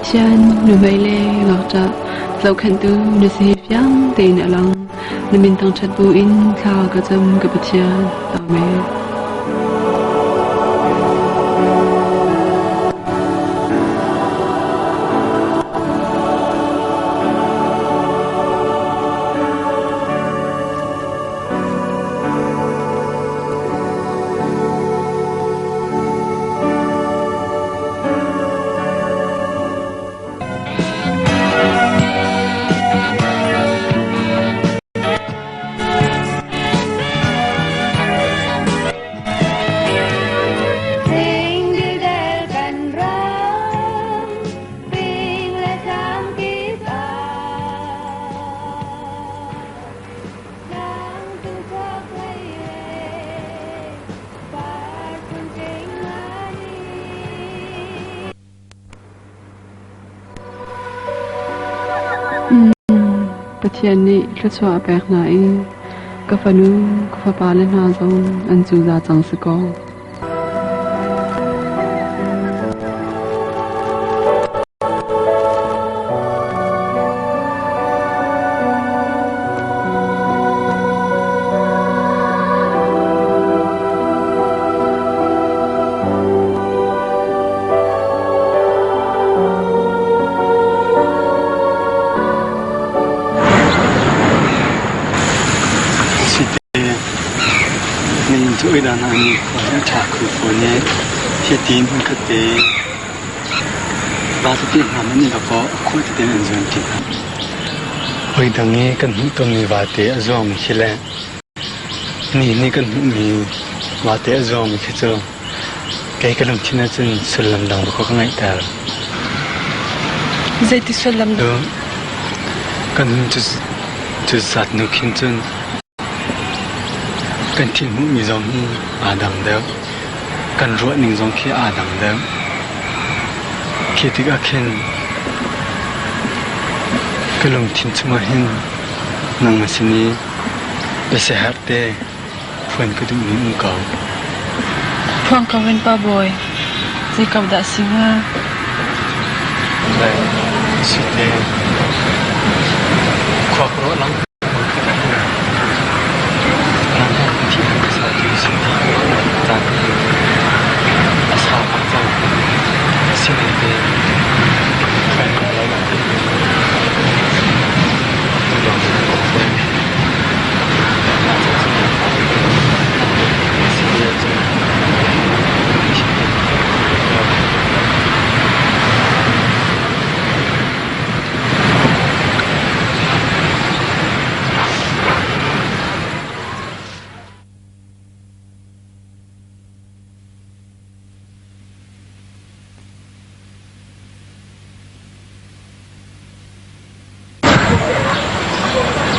Pathian nuhmei le ngakṭah zohkhenhtu na si hi fiang tein a lang. Na min thangṭhat buin thla ka cam ka Pathian. Amen. Pathian nih thluachuah a pek hna i ka fanu, ka fapale hna zong an cuza cang si kaw. Nihin cu oidang hna nih khua hi a ṭha kho fawn i hiti hmunkhat te va tete hna hmanh nih dawkaw a khua tete in an zuan ṭi hna. Voidang i kan hmuh tawnmi vate a zuangmi khi le nihin i kan hmuhmi vate a zuangmi khi cu kei ka lungthin ahcun sullam dang dawkaw ka ngeihter. Zeiti sullam? Kan hun cu zat hnu khin cun Kan thil hmuhmi zong hi aa dang deuh. Kan ruahning zong khi aa dang deuh. Khi tikah khin ka lungthin chungah hin nangmah sin i biasiaherh te phuan ka duhmi um ko. Phuang ko in pa bawi, zei ko dah si hnga? Le site khua ka ruah lang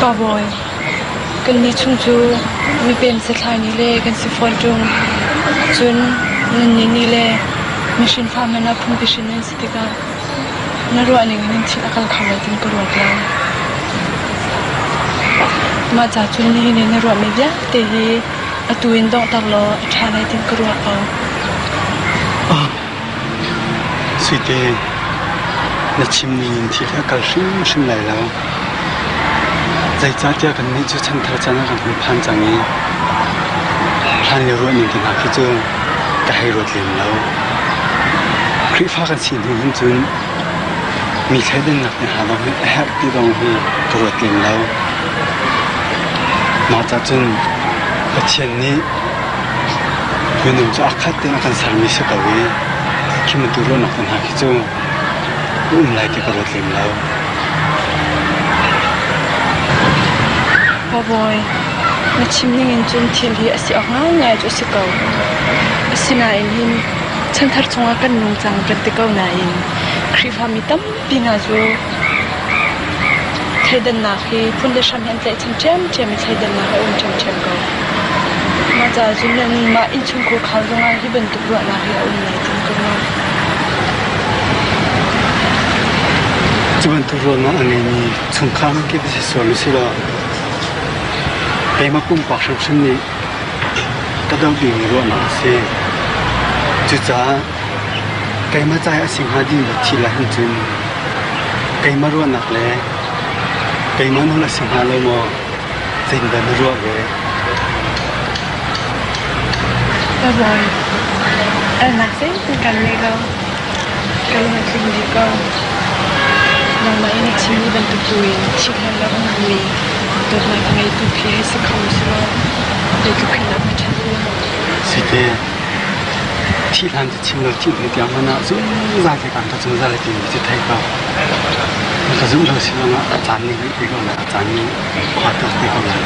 Pa Bawi, kannih chung cu mipem sathlai nih le kan si fawn ṭung. Cun nannih nih le mihrin fa hmanh ah phungki hrin nan si tikah Na ruah ning in thil a kal kho lai tin ka ruat lo. Mah ca cun nihin i na ruahmi vialte hi atu in donghter law a ṭha lai tin ka ruah ko. Suite, na chim ning in thil hi a kal hrimhrim lai lo. Zeicahtiah kannih cu chanthar caan ah kan hun phan cang i hlanlio ruah ning te hna khi cu ka hei ruat lem lo. Khrihfa kan si hnu hin cun mi thleidannak te hna zong hi a herh ti zong hi ka ruat lem lo. Mah ca cun Pathian nih minung cu aa khat tein a kan sermi si ko i khi bantuk ruahnak te hna khi cu a um lai ti ka ruat lem lo. Pa Bawi, na chim ning in cun thil hi a si awk ngaingai cu a si ko. Asinain hin chanthar chungah kan nung cang kan ti ko nain Khrihfami tampi hna cu thleidannak hi phun le hram hi an tlaihchan ṭhiamṭhiam i thleidannak a um ṭhiamṭhiam ko. Mah caah cun nanmah innchungkhar khar zongah hi bantuk ruahnak hi a um lai tiin ka ruah. Cu bantuk ruahnak a ngeimi chungkhar kip si sual usih law keimah pumpak hrimhrim nih ka doh dingmi ruahnak a si. Cucaah Keimah ca i a si hnga ding va thil ahhin cun keimah ruahnak le keimah nawl a si hnga lo maw? Zeitindah na ruah ve? Pa Bawi, alnak zeitin kan ngei lo. Ka lung a tling dih ko. Nangmah i na chimmi bantuk tu in thih hlan lo a nungmi dawtnak a ngeitu khi hei si kho sehlaw zeitluk hin dah ka ṭhat hnga. Site, thih hlan cu chim lo thih hnu tiang hmanh ah zungzal te kan ka zungzal timi cu thei ko. Na ka zumh lo si zongah a caan nih rih te ko lai, a caan nih khua tuak te ko lai.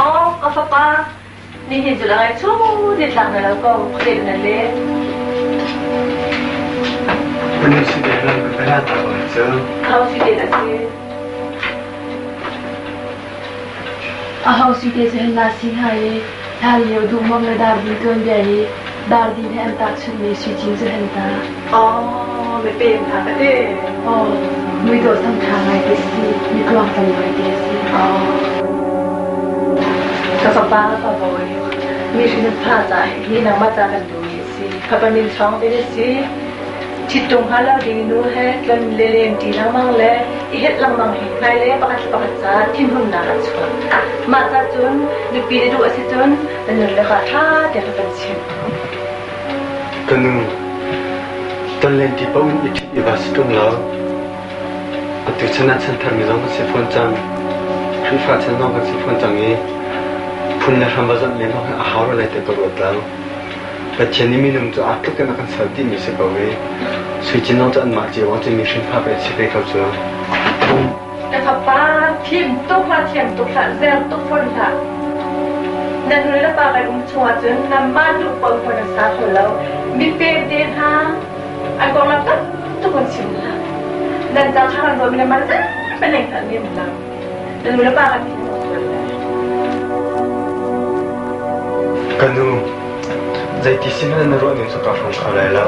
Aw, ka fapa, Nihin cu langai chung nitlak na lo ko khuadet na le. Anu si te lam ka pela ta ko cu. Ho si te na si. A ho si te cu hen na si hnga i hlan lio duhmam le dar din tuanbia i dar din he an tahchunhmi sui cin cu hen ta. Oh, mi pem hna ka te. Oh, muidawh sam ṭha ngai te si, mi tluangtlam ngai te si. Oh. Ka fapa ka bawi, mi hrin fa ca hi nangmah ca kan duhmi a si. Fapa min chawng te na si. Ṭhittung hnga lo ding nu he tlon le len ṭi lengmang le i helh lengmang hi hmai le pakhat le pakhat ca thinhunnak a chuak. Mah ca cun nupi na duh a si cun na nun le pa ṭha te kha kan chimh. Ka nu, tonlen ti paoh in i ṭhit i va si ṭung lo. Atu chan ah chanthar mi zong kan si fawn cang. Khrihfa chan zong kan si fawn cang i phun le hram va zamh len zong hi a hau rua lai tiah ka ruat lo. Pathian nih minung cu aa tluk in a kan ser dihmi si ko i sui cin zong cu anmah cio ah cun mi hrinfa pei si ve ko cu. Ka fapa, fim tuk hlah, thiam tuk hlah, zer tuk fawn hlah. Na nu le pa kan um chung ahcun nangmah duh paoh fawn na sa kho lo. Mipem te hna, an konglam tam tuk an chim hna. Nan ca kha kan ruahmi le man zeihmanh nan hngalh men lo. Na nu le pa kan thin a sual lai. Ka nu, zeiti si hmanh na ruah ning cu ka hrawng kho lai lo.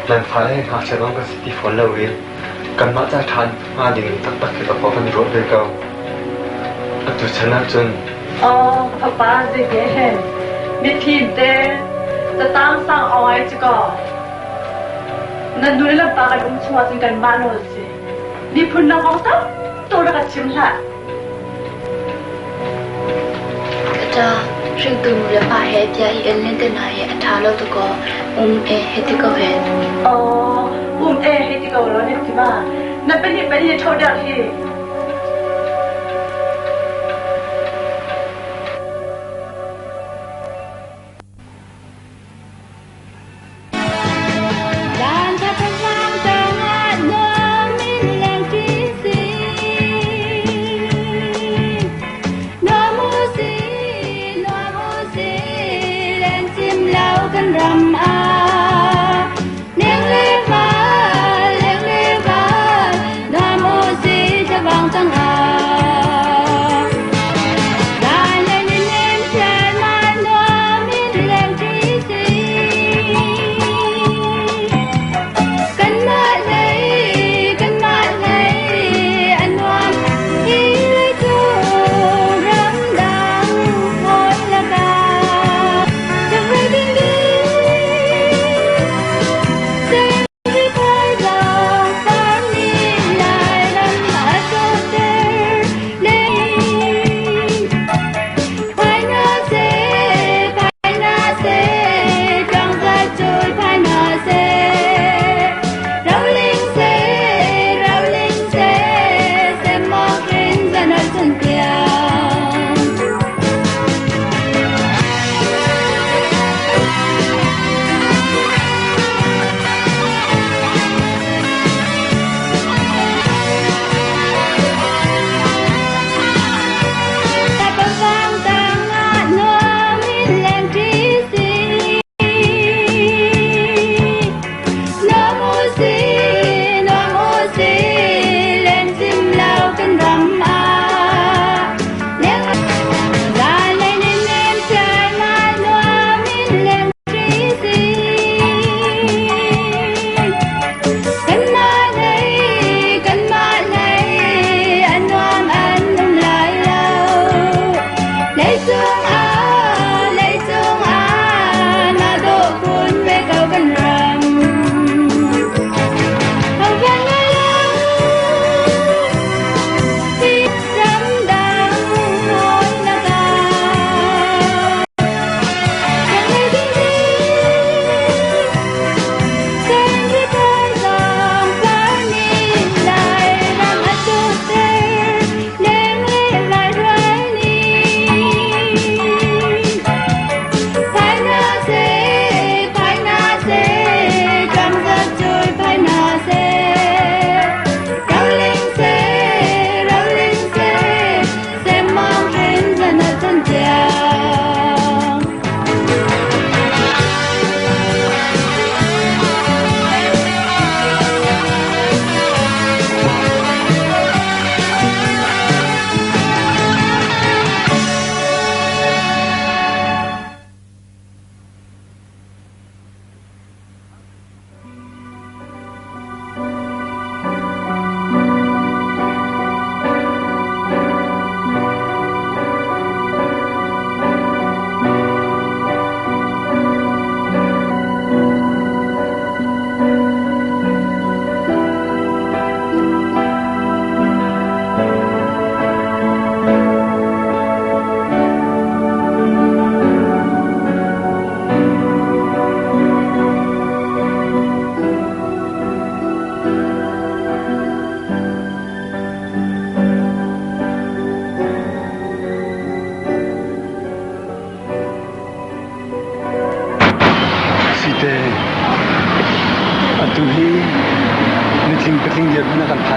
Nan fale he ngakchia zong kan si ti fawn lo i kanmah ca ṭhan hnga ding taktak hi ka kan ruah ve ko. Atu chan ahcun Aw, fapa zeite hen mifim te catang sang awng ai ci ko. Nan nu le pa kan um chung ahcun kanmah nawl si. Miphun dang kong tam tuk rak kan chim hlah. Ka ṭa, hringtu nu le pa he bia i el len te hna hi a ṭha lo tuk aw. Um e hei ti ko hen. Aw, um e hei ti ko law na ti ma. Na pahnih pahnih ṭho deuh hi.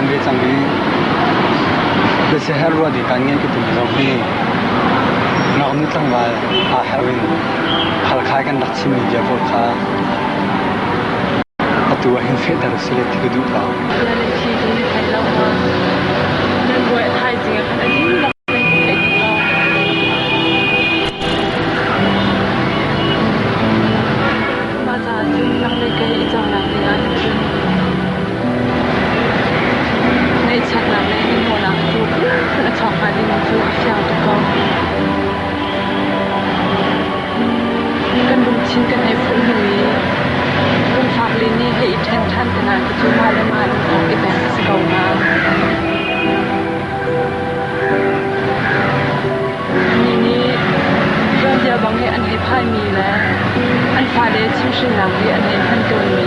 phan ve cang i biasiaherh ruah ding kaan ngeih ka timi zong hi ngaknu tlangval aa herh in Halkha i kan rak chimmi bia pawl kha atu ah hin fehter u sih ti ka duh ko. Nan thi kan i theih lo ma? Nan ruai thaizing ah khan a dihlak nan theih dih lo. Mah caah cun nang le kei i conak ding ah hin cun ngaihchiatnak le hnahnawhnak cu phunphun a chuak hnga ding cu a fiang tuk ko. Kan lungthin kan hei fuh hnu i lungfak le nih hei i ṭhen ṭhan te hna khi cu mah le mah lungfak i pek a si ko hnga. Annih nih tuanbia bang i an hei phaimi le an fale chimhhrinnak i an hei hman tawnmi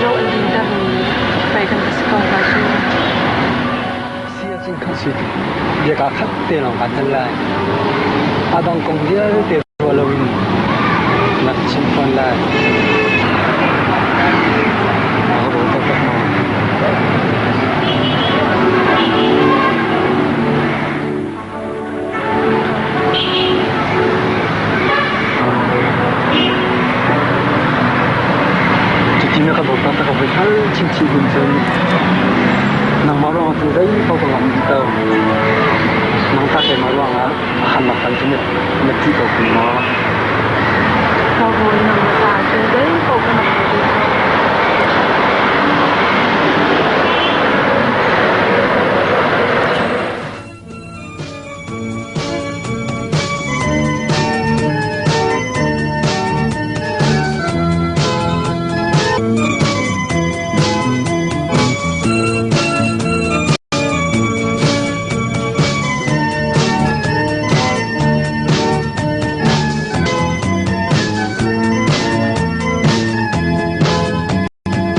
ro an dintermi pei kan va si ko hnga cu. Si ahcun khan si bia kaa khat te lawng kaa tel lai. A dang kong vialte ruah loin na ka chimh fawn lai. Na ka daw taktak maw? Cuti na ka dawt taktak ka voi hngal chinchin hin cun nangmah ruangah cun zei paoh ka ngamh dih ko. Nang ta keimah ruangah a harnak tan cu na ṭih ko kun maw? Ka hawi nangmah caah cun zei paoh ka ngamh dih ko.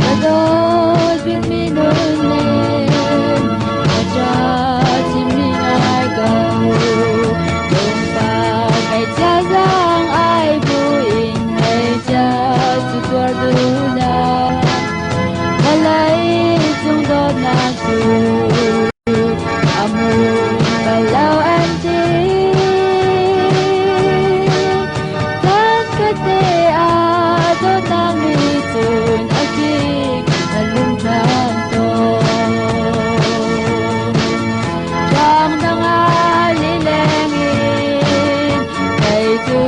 Ka dawt bikmi nunnem, ka ṭa chimmi ngai ko. Lungfak ngaihchia zang ai buin ngaihchia cu tuar duhnak. Vawlei cung dawtnak cu a hmun bal lo an ti. Caan khatte ah dawtnak nih cun a kik na lung ṭhan tawn. Ṭang dang ah lileng in kei cu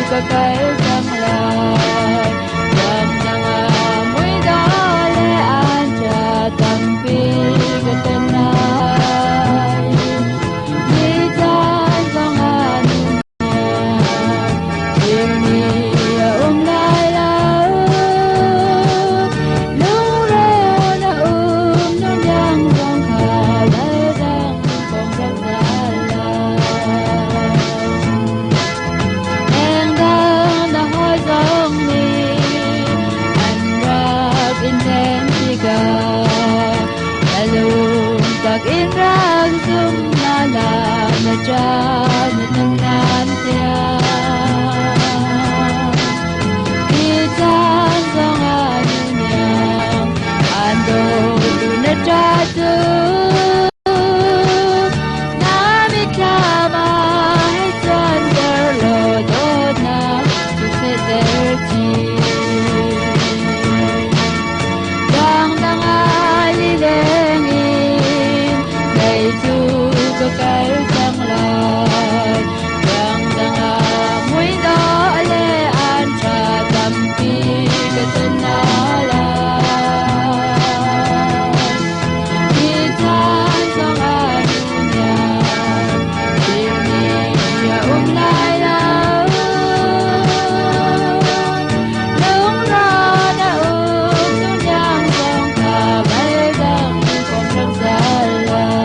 ka kal cang lai. Ram dang ah muidawh le an ṭha tampi ka ton lai. Ni caan zong ah nunnak thilmi a um lai lo. Lungre na um nunang zong kha laldang kong rak ral lai. Engdang na hawi zong nih an rak in hnem tikah na lungtak in rak zum na la na ṭa na tang tiang. Hi caan zongah nuniang aan dawtu na ṭa tu na mitthlam ah hei cuanter law dawtnak cu fehter chin. Dangdang ah lileng in kei cu ka kal cang lai. Dangdang ah muidawh le an ṭha tampi ka ton hna lai. Hi caan zongah nuniang thilmi a um lai lo. Lungrawh a um nuniang zong kha bal dang kong rak zal lai.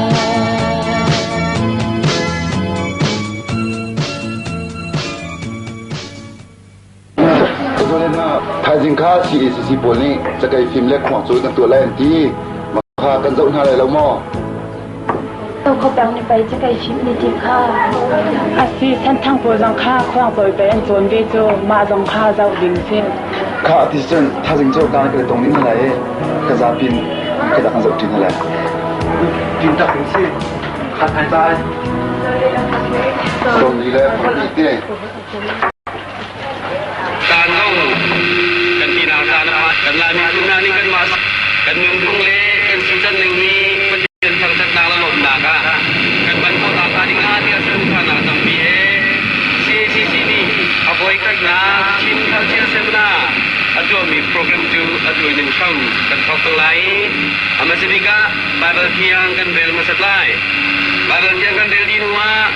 Thaizing kha CACC pawl nih cakei fim le khuang cu nan tuah lai an ti. Kha kan zoh hna lai lo maw? Khuapeng nih pei cakei fim an i tim kha. Asi, Senthang pawl zong kha khuang cawi pei an cawn ve cu mah zong kha zoh ding si. Kha ti cun thaizing cu kaan ka tong ding hna lai i ka zapi in ka dak an zoh ṭi hna lai. Tin tak in si. Khat hai bai. Sawmli le pahnih te. Taan zong kan tinak caan a phan. Kan Laimi phun hna nih kanmah kan nunphung le kan sican ning hi Pathian thangṭhatnak le lawmhnak ah kan hman khawh nakhnga ding ah tiah saduhthahnak tampi he CACC nih a voikhatnak Chin Culture Seminar a tuahmi program cu atu in hram kan thawk cang lai i a hmasa bik ah Baibal Thiang kan rel hmasat lai. Baibal Thiang kan rel dih hnuah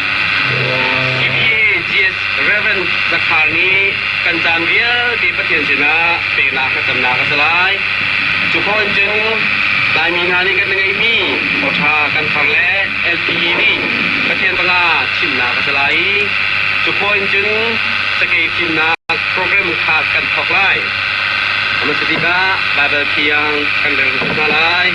CBA GS Reverend Zakhar nih kan caan vialte Pathian sinah peknak thlacamnak a si lai. Cu khawh in cun Laimi hna nih kan ngeihmi awṭha kan thar le LTE nih Pathian panga chimnak a si lai i cu khawh in cun cakei fimnak program kha kan thawk lai. A hmasa bik ah Baibal Thiang kan rel hmasa hna lai.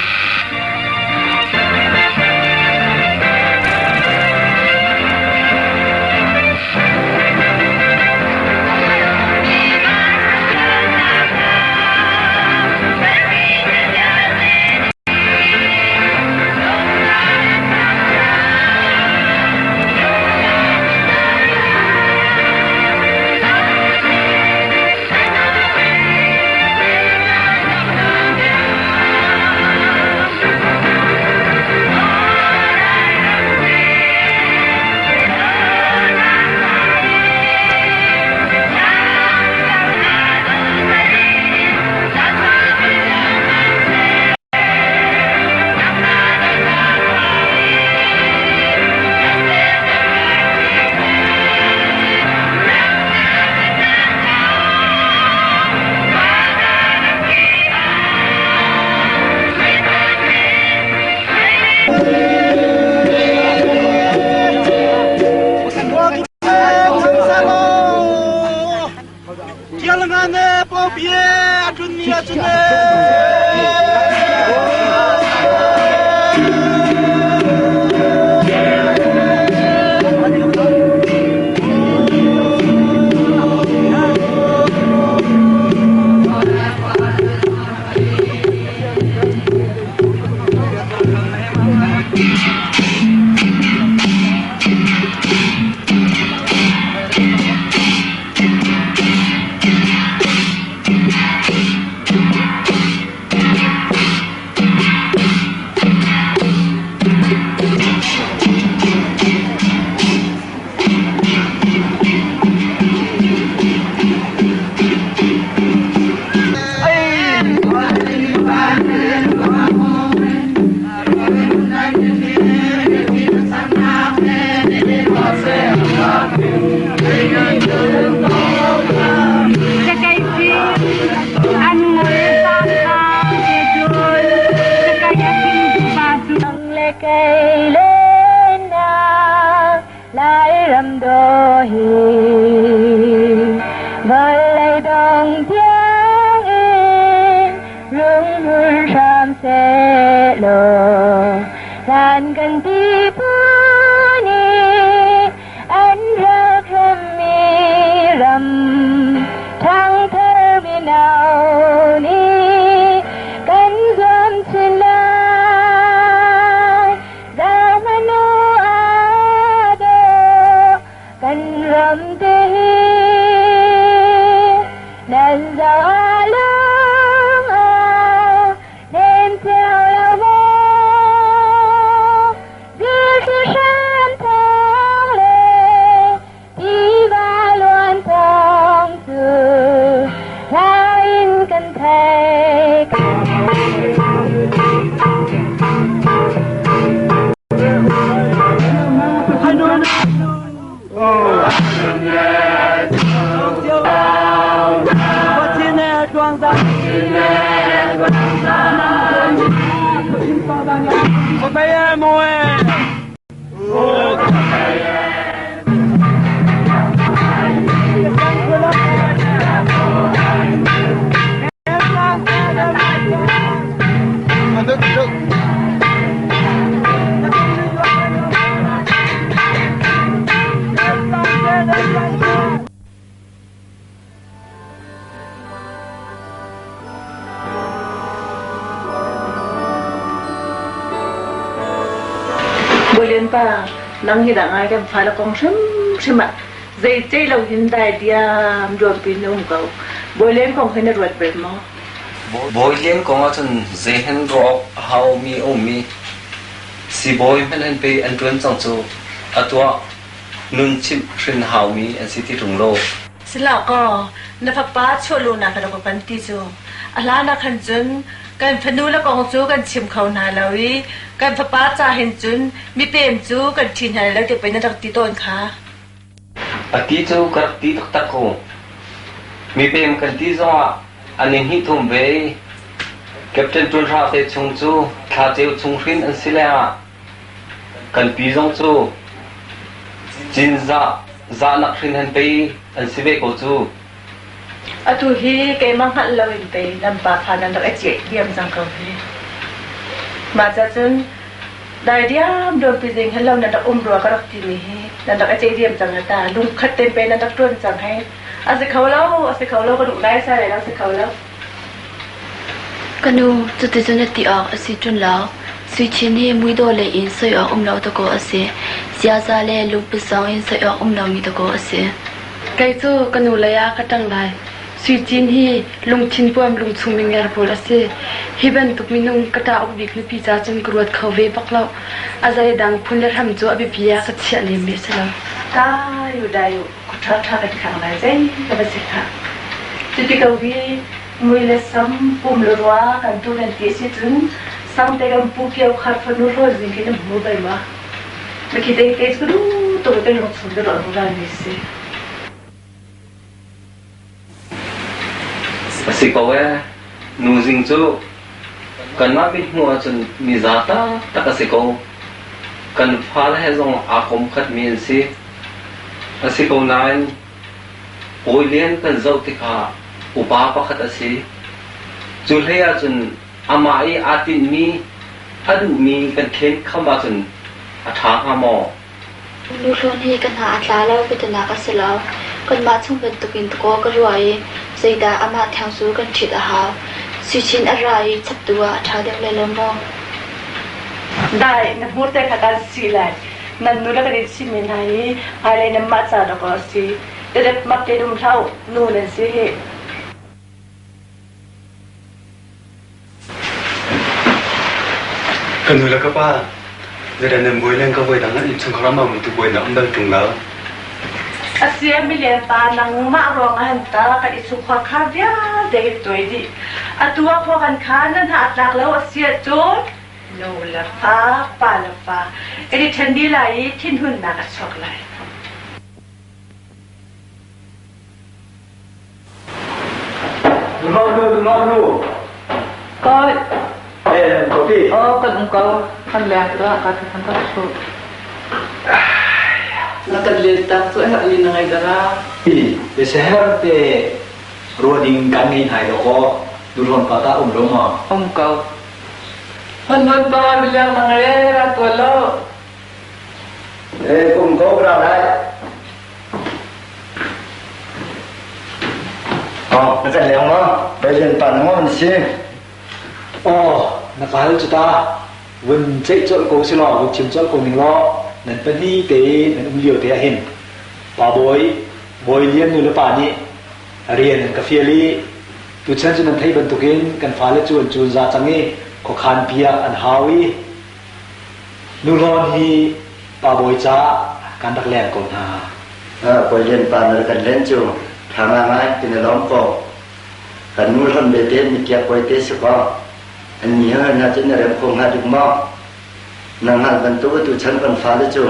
pa nang hi dah ngai kan fale kong hrimhrim ah zei lo hin dai diam duam pin na um ko. Bawi Lian kong hi na ruat bal maw? Bawi Lian kong ahcun zei hen ruah awk a haumi a um i sibawi hmanh an pe an ṭuan cang cu a tuah nun chimh hrin haumi an si ti ṭung lo. Sila kaw, na fapa chuahluhnak ka rak kan ti cu. A hlan ah khan cun kan fanu le kong cu kan chim kho hna lo i kan fapa ca hin cun mipem cu kan ṭhi hna lo ti pei na rak ti tawn kha. A ti cu ka rak ti taktak ko. Mipem kan ti zongah an i hnih thum ve i Captain Ṭun Hra te chung cu thla ceu chung hrin an si lengah kan pi zong cu Cinzah zahnak hrin han pei an si ve ko cu. Atu hi keimah hngalh loin pei nan pa kha nan rak i ciah diam cang ko hi. Mah ca cun dai diam duampi ding hin lo nan rak um rua ka rak timi hi nan rak i ceih diam cang ta lungkhat tein pei nan rak ṭuan cang hei. A si kho lo, a si kho lo, ka duh lai sai lai lo, a si kho lo. Ka nu, cuticun na ti awk a si ṭun lo. Sui Chin hi muidawh lei in soi awk um lo dakaw a si. Ziaza le lungput zong in soi awk um lomi dakaw a si. Kei cu ka nu lei ah ka ṭang lai. Sui Cin hi lungthin puam lungchung minger pawl a si. Hi bantuk minung ka ṭa uk bik nupi ca cun ka ruat kho ve bak lo. A zeidang phun le hram cu a biapi ah ka chiah lemmi a si lo. Dai u, dai u, khua ṭhaṭha kan khang lai zei ka va si hlah. Cuti ko hi mui le sam pum le rua kan tu nan ti si cun sang te kan pu kio khar fanu hlawn zing khi na hmu bal ma? Na khi te te cu tuk kan lung chung te ruah zungzal mi si. A si ko ee. Nu zing cu kanmah mithmuh ahcun miza taktak a si ko. Kan fale he zong aa kom khatmi an si. A si ko nain Bawi Lian kan zoh tikah upa pakhat a si. Cu hlei ahcun amah i aa tinhmi, a duhmi kan khenkham ahcun a ṭha hnga maw? Nuhlawn hi ka hna a tla lo ka tinak a si lo. Kanmah chung bantukin dakaw ka ruah i zeidah amah theng cu kan ṭhit a hau. Suichin a ra i chaptu ah a ṭha deuh lai lo maw? Dai, na hmur te kha kaan sih lai. Nan nu le kan in chimmi hna hi hmailei nanmah ca dakaw a si. Dadep mak te dum hlah u, nu nan si hih. Ka nu le ka pa, zeidah nan buai len ka voidang nan innchungkhar ah maumi tu buainak um bal ṭung lo. A sia milian pa nangmah ruang ah han ta kan i chungkhar kha vialte kan tuai dih. Atu ah khua kan khan nan hna a tlak lo a si ahcun nu le fa, pa le fa kan i ṭhen dih lai i thinhunnak a chuak lai. Lungnu, Kawi. Eh, kopi. Oh, kan um ko. Kan leng tuah ka kan ka su. Na kan len tak cu eh ali na ngai dara. Be seher te ruading kan ngei nai lo ko. Duron pa ta um lo ma? Um ko. Hon hon pa bilang na ngai ra to lo. Eh, kum ko ra lai. Na kan leng maw? President pa na maw na si? Aw, na ka hal cu ta. Vun ceih colh ko si law, vun chim colh ko ning law, nan pahnih te nan um lio te ah hin Pa Bawi, Bawi Lian nu le pa nih rian an ka fial i tuchan cu nan theih bantukin kan fale cu an cun za cang i khuakhan piak an hau i Nu Hlawn hi Pa Bawi caah kan rak leng ko hna. Bawi Lian pa na rak kan len cu ṭha ngaingai ti na lawm ko. Kan nu Hlawn bete mikiak bawi te si kaw an ni he hna cun na rem kho hnga dik maw? Na hngalh bantuk atu chan kan fale cu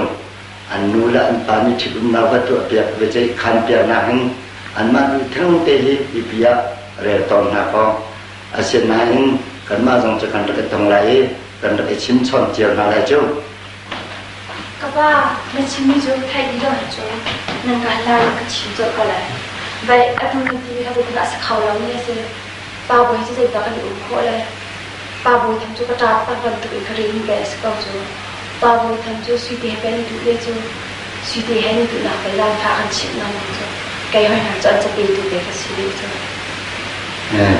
an nu le an pa nih ṭhitumnak va tuahpiak biaceih khanpiaknak in anmah duh theng te hi pipi ah rel tawn hna kaw asinain kanmah zong cu kan rak i tong lai i kan rak i chimchawn cio hna lai cu. Ka pa, na chimmi cu theih dih lo cu nan ka hlan ka chim colh ko lai. Vai atu na timi kha zeitindah a si kho lo mi a si. Pa bawi cu zeidah kan i um khawh lai. Pa bawi tham cu ka ṭa tak bantuk in ka rin ve a si ko cu. Pa bawi tham cu suite he pen duh ve cu. Suite he ni duhnak pei zaangfah kan chimh lengmang cu. Kei hoi hna cu an capetu te ka si dih cu.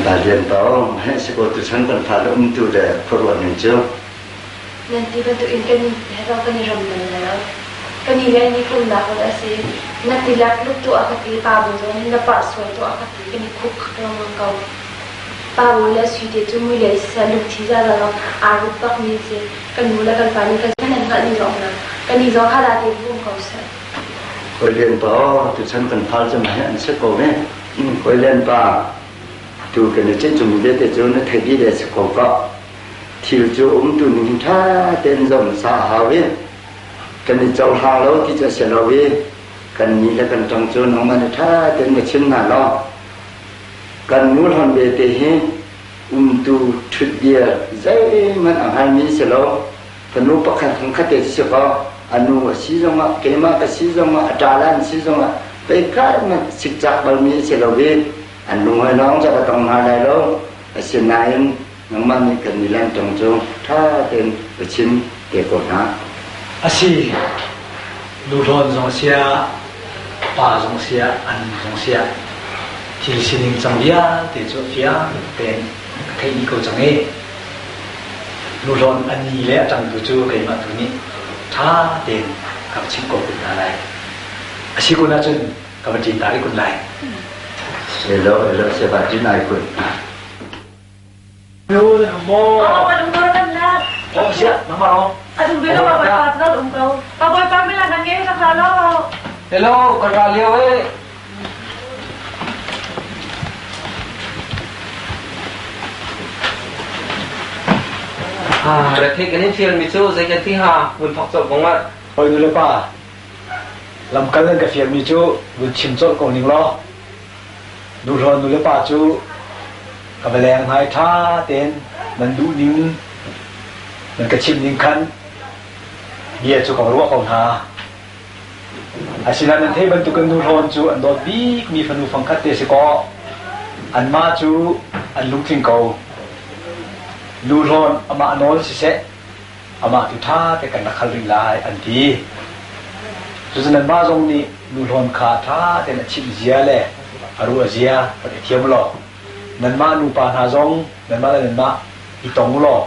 Pa Lian Pao, heh si ko tuchan kan fale umtu le khuaruah ning cu. Nan ti bantukin kan he zong kan i ram bal lo. Kan i le nih umnak hmun a si. Na tilak luk tuah ka ti, pa bu zong nih na parh sual tuah ka ti, kan i khup khak lengmang ko. Pa bu le Suite cu mui le siseh lungthi zaza zong aa rup bakmi an si. Kan nu le kan pa nih kan nan hngalh ni zong na. Kan i zong kha da te bu um ko seh. Hawi Lian pa aw, tuchan kan fal cu mah hi an si ko ve. Hawi Lian pa, tu kan i ceih cungmi vialte cu na theih dih le si ko ko. Thil cu umtu ning ṭha tein zong sa a hau i kan i cohlang lo ti cu a si lo i kan ni le kan ṭang cu nangmah nih ṭha tein na chim hna law kan nu hlan bete hi umtu ṭhutdir zeihmanh a hngalmi si lo fanu pakhat khat te si kaw a nu a si zongah keimah ka si zongah a ṭa an si zongah peikhat hmanh sikcak balmi si lo i an lung lawng ca ka tong hna lai lo asinain nangmah nih kan i ṭang cu ṭha tein ka chim te ko hna. Asi, nu hlawn zong sia, pa zong sia, an zong sia, thil sining cang vialte cu a fiang tein ka theih dih ko cang i nu hlawn a ni le a ṭangtu cu keimah tu nih ṭha tein ka va chimh ko kun hna lai. Asi kun ahcun ka va ṭin ta rih kun lai. Elo, elo, se va ṭin ai kun. Nu nan um maw? Oh, kan um ko kan nak. Oh, siah, nangmah ro. A dum ve lo pa bawipa kan um ko. Pa bawipa mila nan nge rak ra lo. Hello, kan ra lio eh. Ah, rethi kan in fial mi cu zei kan ti ha, vun thok cawk bong ah. Hoi nu le pa, lamkal nan ka fial mi cu vun chim colh ko ning law. Nuhrawn nulepa cu ka va leng hna i ṭha tein nan duh ning nan ka chimh ning khan bia cu ka va ruah ko hna. Asinain nan theih bantukin nuhrawn cu an dawt bikmi fanu fangkhat te si kaw anmah cu an lungtling ko. Nuhrawn amah nawl siseh amah tu ṭha te kan rak hal rih lai an ti. Cucu nanmah zong nih nuhlawn kha ṭha tein a chimh zia le a ruah zia rak i thiam law nanmah nupa hna zong nanmah le nanmah i tong law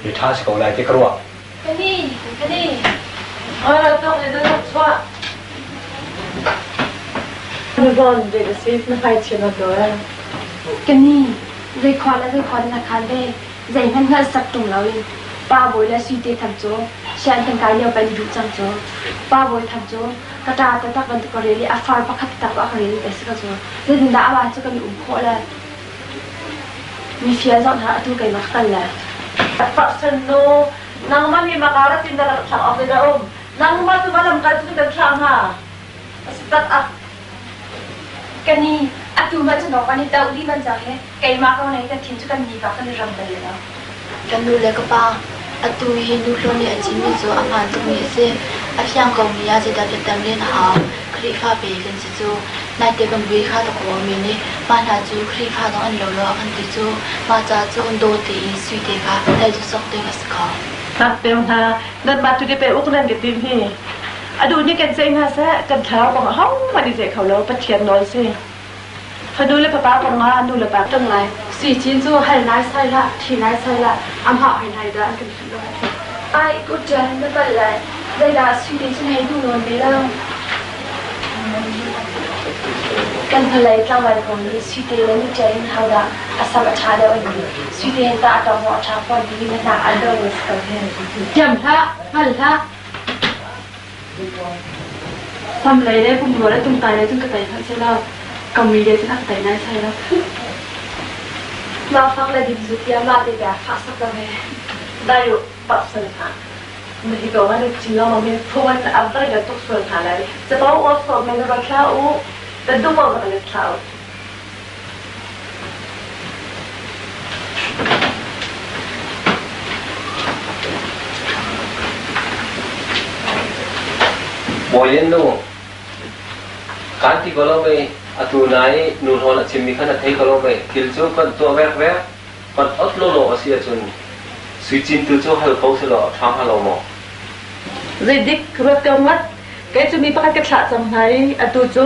mi ṭha si ko lai ti ka ruah. Kani, kani. Ora tok le na chuah. Na zawn ve na si na hmai chia na do. Kani, zei khua le zei khua na khan ve. Zeihmanh hngalhsak ṭung loin Pa Bawi le Suite Tham cu sianginn kan kai lio pei na duh cang cu. Pa Bawi Tham cu ka ṭa taktak bantuk ka rel i a far pakhat taktak a ka rel i si ka cu. Zeitindah amah cu kan i um khawh le mifia zoh hna atu keimah ka kal le. Parsan nu, nangmah nih maka rat in na rak thlak awk in a um. Nangmah cu va lamkal cu kan thlah hnga. A si tak ah. Kani, atu mah cu nawk an i doh dih man cang hi. Keimah ko nei ka thin cu kan nifa kan i ram bal lo. Ka nu le ka pa, atu hi nu hlawn nih a chimmi cu a hmaan tukmi a si. A fiang komi ah zeidah biatam len a hau? Khrihfa pe kan si cu. Naite kan vui kha ta kaw mi nih mah hna cu Khrihfa zong an lo lo a kan ti cu. Mah ca cu daw tein suite kha hal cu sok ding a si ko. Ngakpeu hna, nanmah tu pe uk nan ka tim hi. A duh nih kan ceih hna seh, kan thlarau kong ahohmanh i ceih kho lo, Pathian nawl si. Fanu le fapa kong ah nu le pa Tung lai. Sui Cin cu hal nai sai hlah, ṭhi nai sai hlah, amah hoi nai dah an kan hrilh lo. Ai, kutṭian na palh lai. Zeidah sui te cu na hei duh nawn ve lo. Kan hnulei tlangval kong nih Suite le nuṭian in hodah a sam a ṭha deuh an ti. Suite hin tah a tawng zong a ṭha fawn timi na hna an do si ko hin. Thiam hlah, hngal hlah. Samlei le pumrua le tungtai le cun ka tei hmanh selaw ka mui le cun a ka tei naisai lo. Mah fak le dim zu tiah mah te bia fah sak lo he. Dai u pak sal hna. Na hi ko an chin lo mi phung an avai la tuk sual hna lai. Capo aw so men ra thla u. Kan du mo ra thla u. Bawi nu, kaan ti ko lo mei, atu nai nu hrawn a chimmi kha na thei ko lo mei, thil cu kan tuah vekvek, kan ot lawlaw a si ahcun sui cin tu cu hal ko selaw a ṭha hnga lo maw? Zeidik ruat ko ngat, Kei cu mi pakhat ka thlah cang hna i atu cu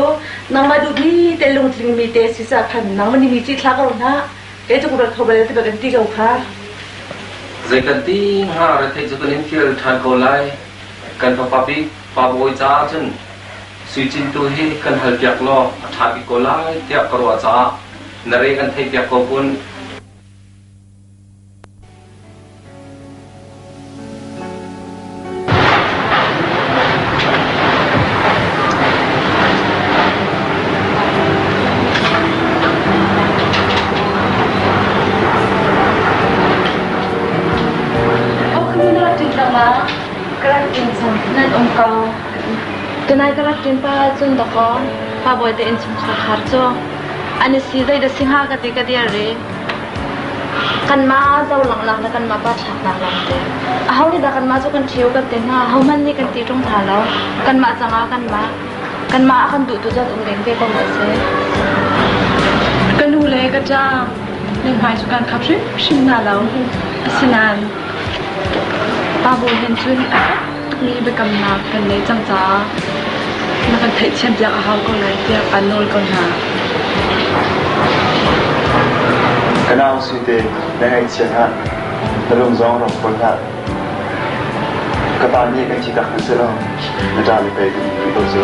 nangmah duhmi te lungtlingmi te si ca khan nangmah nih mi ci thlah ko hlah. Kei cu ka ruat kho bal ti bak in ti ko kha. Zei kan ti hnga retheih cu kan in fial ṭhan ko lai. Kan fapa bik Pa Bawi caah cun Sui Cin tu hi kan halpiak law a ṭha bik ko lai tiah ka ruah caah na re kan theihpiak ko kun. Nan um ko. Tunai ka rak ṭin pa cun dakaw pa bawi te innchungkhar khar cu an i si zei dah si hnga ka ti ka dir ri. Kanmah zolanghnak le kanmah pa thlaknak lam te. Aho nih dah kanmah cu kan ṭhio kan ti hna? Ahohmanh nih kan ti ṭung hna lo. Kanmah cangah kanmah. Kanmah a kan duhtu cu an um deng ve ko maw a si? Ka nu le ka ṭa nan hmai cu kan khap hrimhrim hna lo. Asinain pa bawi hen cun a fek tukmi biakamnak kan nei cang caah na kan theihthiampiak a hau ko lai tiah kaan nawl ko hna. Ka nau Suite, na ngaihchia hlah. Na lung zong rak fawn hlah. Ka pa nih kan thi tak hna selaw na ṭa le pei kan in rih ko cu.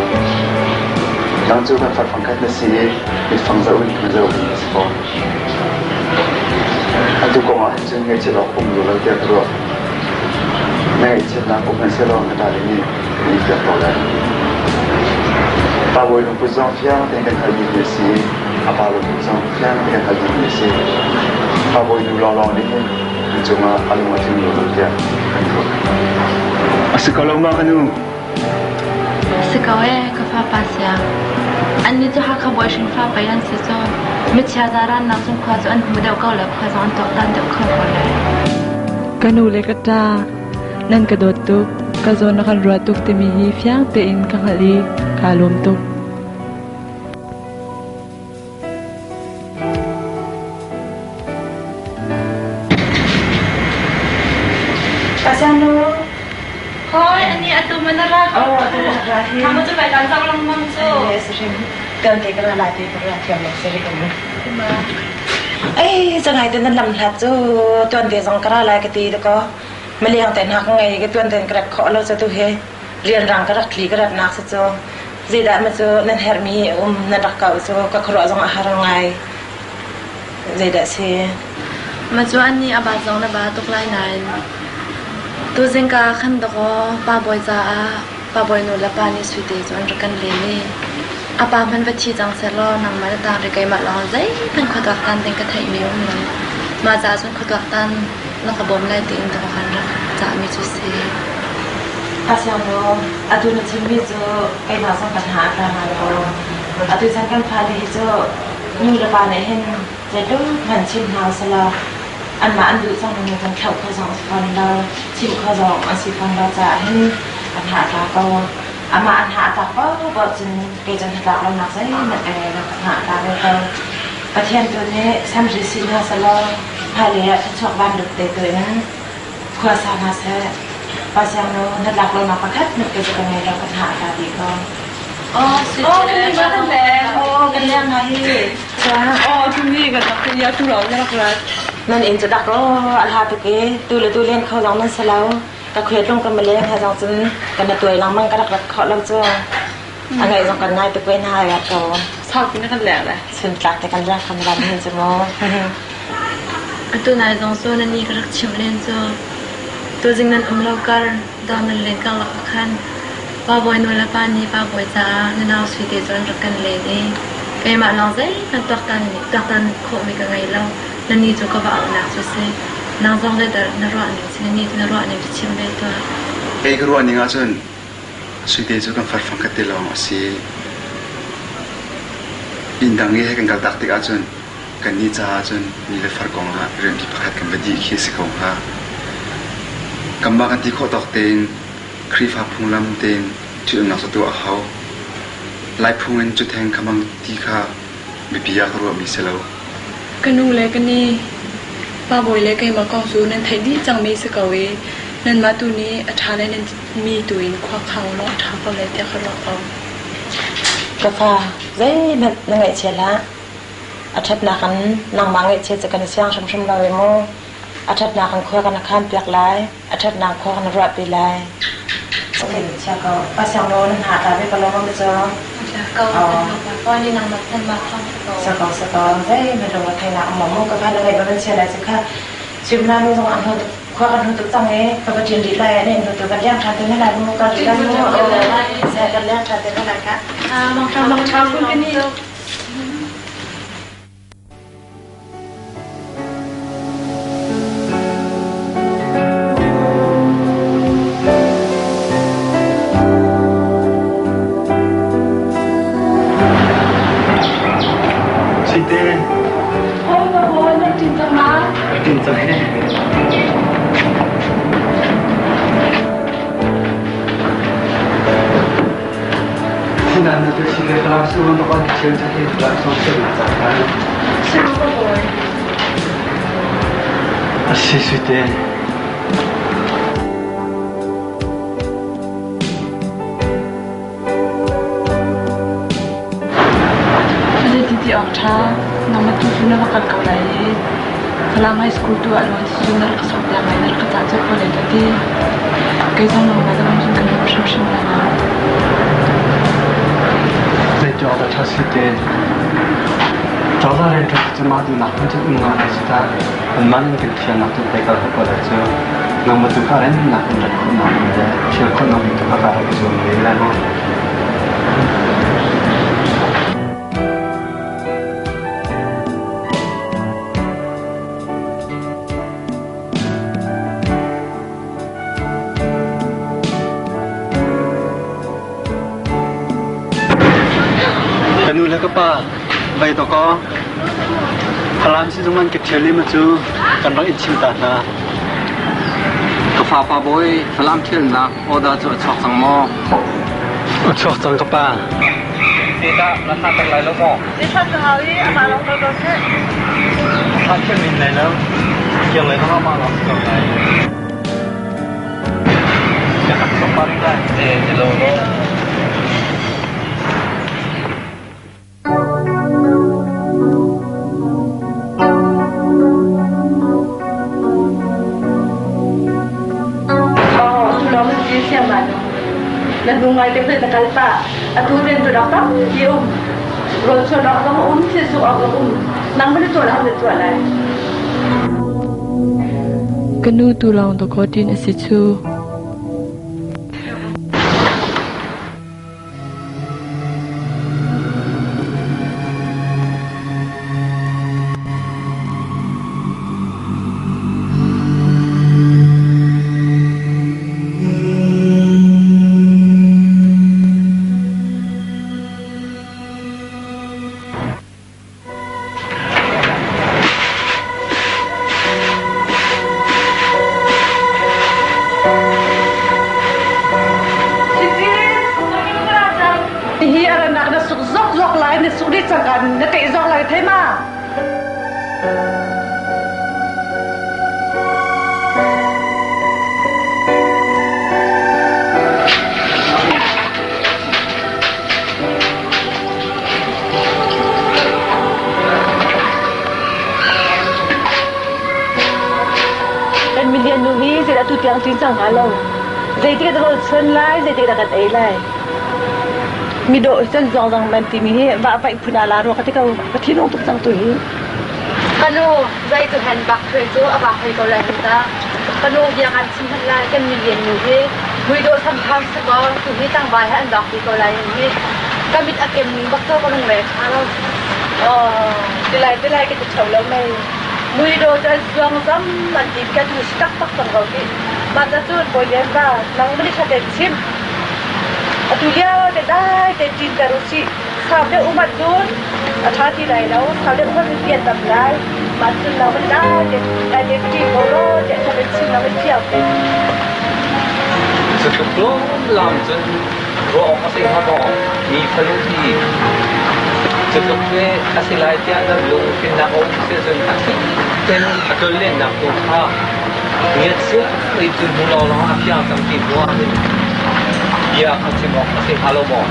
Nang cu kan farfang khat na si i mitfang zoh in kan zoh mi na si fawn. Atu kong ah hin cun ngaihchiat awk um lo tiah ka ruah. Na ngaihchiatnak um hmanh sehlaw na ṭale nih kan in piak ko lai. Pa bawi lungput zong fiang tein kan hngalh dihmi a si i a pa lungput zong fiang tein kan hngalh dihmi a si. Pa bawi nu lawnglawng nih hin na cungah a lung a tling lo tiah kan ruah. A si ko lo ma ka nu? Si ko ee, ka fa pa sia. Annih cu Hakha bawi hrinfa pei an si cu. Michia zaran nak cung khua cu an hmu deuh ko le khua zong an tuaktan deuh kho ko lai. Ka nu le ka ṭa, nan ka dawt tuk, ka zawn na kan ruah tuk timi hi fiang tein ka hngalh i kaa lawm tuk. Pasano. Hoi, ani atu mana ra. Oh, atu ra hi. Kamu cu bai kan zang lengmang cu. Yes, rim. Kan te ka la te ka ra thiam lo seri kan. Ei, changai te nan lam hlat cu tuan te zong ka ra lai ka ti ko. Maliang te hna ka ngei ka tuan ten ka rat kho lo cha tu he. Rian rang ka rak thli ka rat nak sa cu. Zeidah ma cu nan herhmi um nan rak kau cu ka khuaruah zong a har ngai. Zeidah si? Ma cu an nih a ba zong na ba tuk lai nain tuzing ka khan dakaw pa bawi caah pa bawi nu le pa nih suite cu an rak kan len i a pa hmanh va thi cang sehlaw nangmah na tang ri keimah lawng zeihmanh khuatuaktan ding ka theihmi um lo. Mah caah cun khuatuaktan na ka bawm lai tiin dakaw kan rak cahmi cu si. Pasiang nu, atu na chimmi cu keimah zong ka hna a tla ngai ko. Atu chan kan fale hi cu nu le pa nih hin zeitluk hmanh chim hna usalaw anmah an duh cang ning kan thlauh kho zong a si fawn lo, chimh kho zong a si fawn lo caah hin an hna a tla ko. Amah an hna a tlak paohpaoh cun kei cu hnatlak lonak zeihmanh ka ngei lo, ka hna a tla ve ko. Pathian tu nih samhri si hna selaw hmailei ah thluachuak vanlut te tu in khua sa hna seh. Pa siangnu hnatlak lonak pakhat hmanh kei cu ka ngei lo, ka hna a tla dih ko. Oh, kan leng. Oh, kan leng nga hi. Oh, tu ni kan rak ya tu lo na rak rat. Nan inn cu dak ro a hla tuk i tu le tu len kho zong nan si lo. Ka khuet lung ka maleng he zong cun kan na tuai lengmang ka rak rat khawh lo cu. A ngaih zong kan ngai tuk ve na rat ko. Sau pi na kan leng le. Sun tlak te kan leng kham lam hin cu mu. Atu nai zong cu na ni ka rak chimh len cu. Tuzing nan um lo kar dawr nan len karlak ah khan Pa Bawi nu le pa nih Pa Bawi caah na nau Suite cu an rak kan len i keimah lawng zeihmanh tuaktan khawhmi ka ngei lo. Na ni cu ka va auhnak cu si. Nang zong zeidah na ruah ning si? Na ni cu na ruah ning cu chim ve tuah. Kei ka ruah ning ahcun Suite cu kan farfang khat te lawng a si. Inn dang i he kan kaltak tik ahcun Kannih caah cun mi le far kongah rianpi pakhat kan va dih khi a si ko hnga. Kanmah kan ti khawh tawk tein Khrihfa phunglam tein ṭhitumnak cu tuah a hau. Lai phung in cu theng kha hmang ti kha biapi ah ka ruahmi si lo. Ka nu le ka ni, Pa Bawi le keimah kong cu nan theih dih cangmi si ko i nanmah tu nih a ṭha le nan mi tu in khua khang law a ṭha ko lai tiah ka ruah ko. Ka fa, zeihmanh na ngaihchia hlah. A ṭhatnak in nangmah ngaihchiat cu kan i siang hrimhrim lo i mu. A ṭhatnak in khua kan khan piak lai. A ṭhatnak khua kan ruahpi lai. Chia ko. Pa siang lo na hna ta ve ko lo ma cu. Ko. Pa ni nang mat nan ma thong ko. Sa ko sa ko. Zei ma lo thai na mo mo ka phan ngai ba chia lai chu kha. Chim na nu zong an ho khua kan hu tuk cang e. Ka ba ṭin rih lai ne nu tu kan liang ṭhan te na lai mu ka ri lai mu. Sa kan liang ṭhan te na lai ka. Mang ṭha mang ṭha kun ka ni. Site. Hoi ka hawi nan ṭin cang ma? Ṭin cang he. Sinan na tu si le Falam su ban kan thil cha hi Falam song se na cha kan. Si ka hawi. Asi sute. Zeiti ti awk ṭha, nangmah tu cu na va kal ko lai i Falam High School tu ah luan cu na rak ka sawkpiak lai, na rak ka cah colh ko lai ka ti. Kei zong nangmah le cun kan lawm hrimhrim lai lo. Zeiti awk dah ṭha si te. Cozah rianṭuan cu mah duhnak hmun cun um ngai lai si ta. Anmah nih kan thialnak cu pei kal ko lai cu. Nangmah tu kha remnak in rat khawhnak ding le thial khawhnak ding tu kha kaa rak i zuam ve lai maw? Ka nu le ka pa vai to kaw Falam sizung an ka ṭhial i ma cu kan rak in chim ta hna. Ka fapa bawi Falam ṭhialnak order cu a chuak cang maw? A chuak cang ka pa. Teh na thla tak lai lo maw? Thla ka hau i amah lawng ko ko seh. Thla thiam min lai lo. Kiang lai zong amah lawng si ko lai. Ka tak sok pa ring lai. Eh, hello lo. Na hnu ngai te na kal pah. Atu rian tu rak tampi um. Rawl chuan awk zong um, thil suk awk zong um. Nang na tuah lai, na tuah lai. Ka nu tu lawng dawkaw ṭin a si cu. Hihi a rannak na suk zokzok lai, na suk dih cangka na teh zok lai thei ma? Kan milian nu hi zeidah tu tiang cin cang hnga lo. Zeitik dah rawl chuan lai, zeitik dah kan ei lai. Mi dawh cun zongzang man timi hi vah vaih phun ah la rua ka ti ko. Ka thinung tuk cang tu hi. Kanu zei cu hen bak thwe cu a bak hoi ko lai hin ta. Kanu bia kan chim hmanh lai kan milian nu hi muidawh samthang si kaw tu hi tlangval he an bak ti ko lai hin hi. Ka mit a kem ning bak to ka lungre tha lo. Oh, tilai tilai ka ti tho lo mei. Muidawh cu an zuang zam an ti ka tu si tak tak cang ko ti. Mah ca cun Bawi Lian pa nang mani tha ten chim. Atu lio te dai te ṭin ter usih. Sau deuh um ahcun a ṭha ti lai lo. Sau deuh um ahcun ti an tam lai. Mah cun lo kan dai te dai te ṭin ko law tiah ṭha tein chim lo kan thiam te. Cutluk lawmlam cun ruah awk a si hnga maw? Mi fanu hi cutluk hi a si lai tiah nan lungthinnak a um si ahcun a thih ten a tlonlennak tu kha ngiat sia cu hnu lawnglawng a fiang cang ti hnu ah hin bia kha chim awk a si hnga lo maw?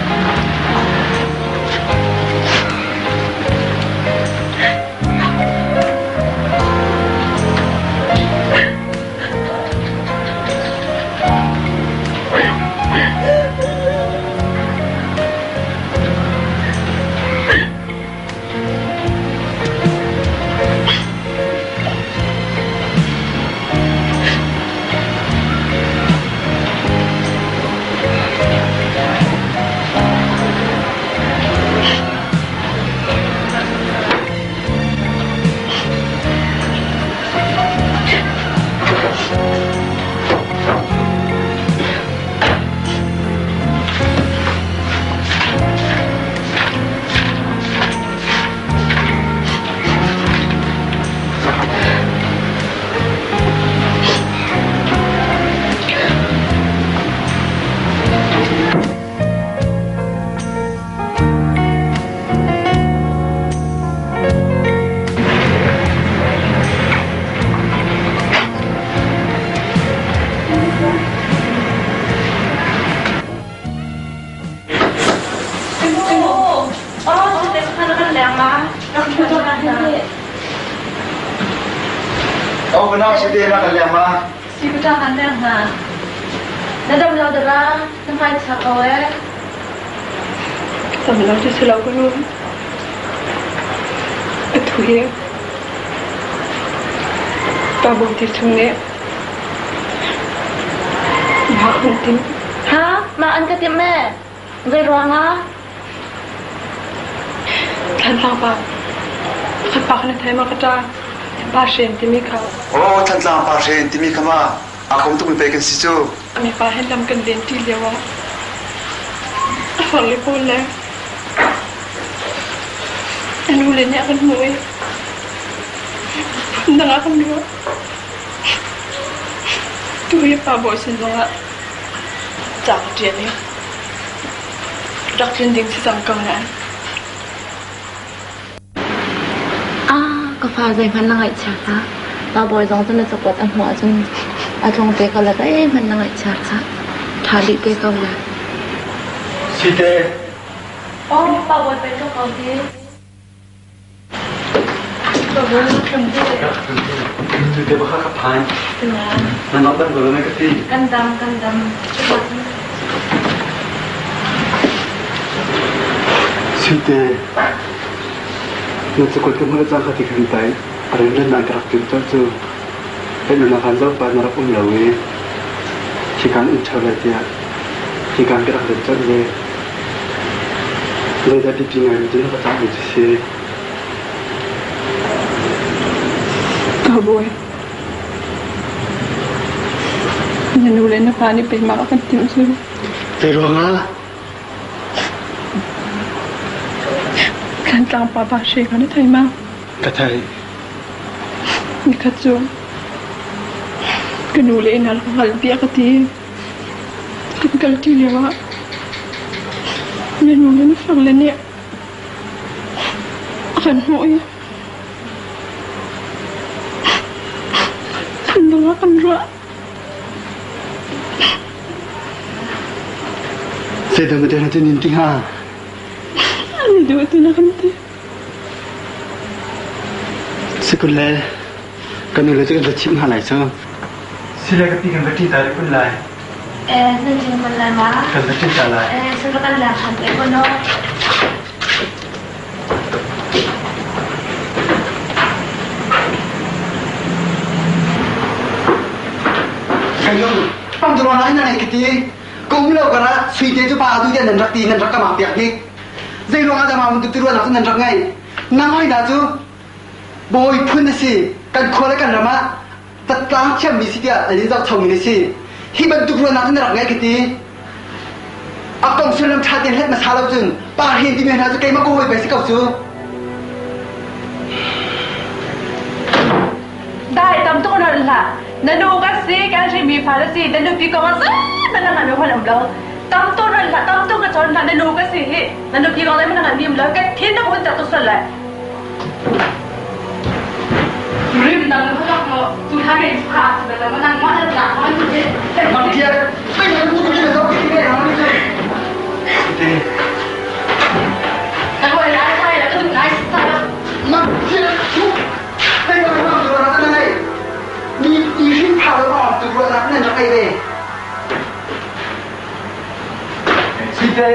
Aw ka nau si te na kan leng ma? Si ka ṭa kan leng hna. Na dam lo dara, na hmai chia ko ee. Dam lo cu si lo ka nu. Atu hi pa Bawi te chung nih mah an timh. Ha? Mah an ka timh ee? Zei ruangah? Thantlang pa khat pa kha na thei ma ka ṭa? Pa Hren timi kha. Aw Thantlang pa Hren timi kha ma aa kom tukmi pei kan si cu. Mipa he lam kan len ṭi lio ah a far le pawl le a nu le nih a kan hmuh i phundang ah kan ruah. Tu hi pa bawi sin zongah ca ka ṭial i rak tlun ding si cang ko nain. Ah, ka fa zeihmanh na ngaihchia hlah. Pa bawi zong cu na cakuat a hmuh ahcun a tlung te ko lai zeihmanh na ngaihchia hlah. Ṭha dih te ko lai. Site. Oh, pa bawi pei tlung ko hi. Te baka ka phan. Na nok dam ko lo ka ti. Kan dam, kan dam. Site. Na cakot ka hmuh cang ka ti khan tai. A ren ren na ka rak tim col cu. Kan na kan zo pa na rak um lo i. Hi kan in ṭho lai tiah. Hi kan ka rak len col ve. Zeidah biapi ngaimi cu na ka cahmi cu si? Ka bawi, na nu le na pa nih pei mah a kan timh cu. Zei ruangah? Thlantlang pa pa hre kha na thei ma? Ka thei. Nikhat cu ka nu le inn ah rak hngalh bia ka ti. Kan kalṭi lioah na nu le na farle nih a kan hmuh i an lung a kan ruah. Zeidah na ti nin ti hnga? An i duh ti na kan ti. Sikun le Kan nu le cu kan va chimh hna lai cu. Sile ka pi kan va ṭi ta rih kun lai. Eh, nan ṭin kun lai ma? Kan va ṭin ta lai. Eh, sila kan lak ṭhan te ko no. Kayu, pang tu na na ka ti. Kum lo kara sui te chu pa tu te nan rak ti nan rak ka ma piak ni. Zei ruang ah dah ma mun tu tu ruan nak nan rak ngai. Nang hoi na cu Bawi phun a si. Kan khua le kan ram ah catlang thiammi si tiah an in zohchomi na si. Hi bantuk ruahnak cu na rak ngei ka ti. A kong sullam ṭha tein hlat hmasa lo cun pa hin timi hna cu keimah ka hawi pei si ko cu. Dai tam tuk na hlah. Na nu ka si, kan hrimi fa na si, na nupi kong ah zeihmanh na ngan mi um lo. Tam tuk na hlah, tam tuk ka cawn hlah, na nu ka si hi. Na nupi kong zeihmanh na ngan mi um lo. Ka thin na hun ter tuk sual lai. Rim dang na lak lo tu hla ke kha si bel lo nang ma na la ma tu te Mang kia pe na mu tu ke zo ke ke ha ni Te Ka hoi lai sai la ka du nai sa Mang kia tu pe na ma tu ra na nei ni i rin pha lo ma tu ro na nan rak ei ve Si te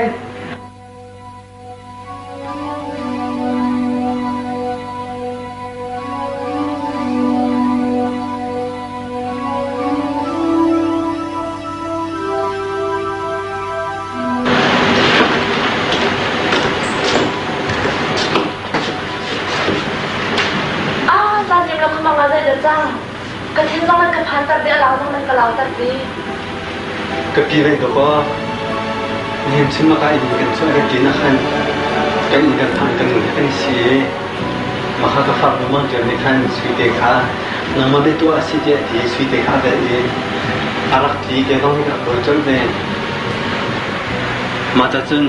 Ah, zan nim lo khamang ah zei dah cang? Ka thin zong nan ka phan ter dih, a lau zong nan ka lau ter dih. Ka pi rei dawk aw. Nihin chun maka inn kan chuah kan ṭin ah khan kan inn kan phang kan nu he kan i si i maka ka fak nu Mang Ṭial nih khan Suite kha nangmah nih tuah a si tiah a ti i Suite kha a velh i a rak tli ke zong nih ka rak dawi colh ve. Mah ta cun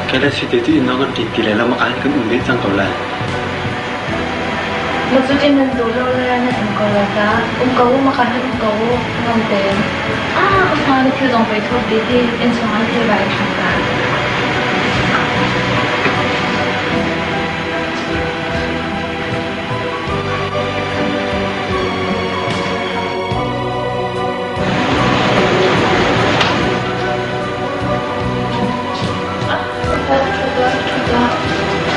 Kei le Suite cu inn ah kan ṭin ti lai lo, maka hin kan um ve cang ko lai. Na cutin nan duh lo le nan um ko lai ta. Um ko u, maka hin um ko u, ngam tein. Ah, ka fa na thil zong pei thawt dih hi, inn chungah thil va in hram ta.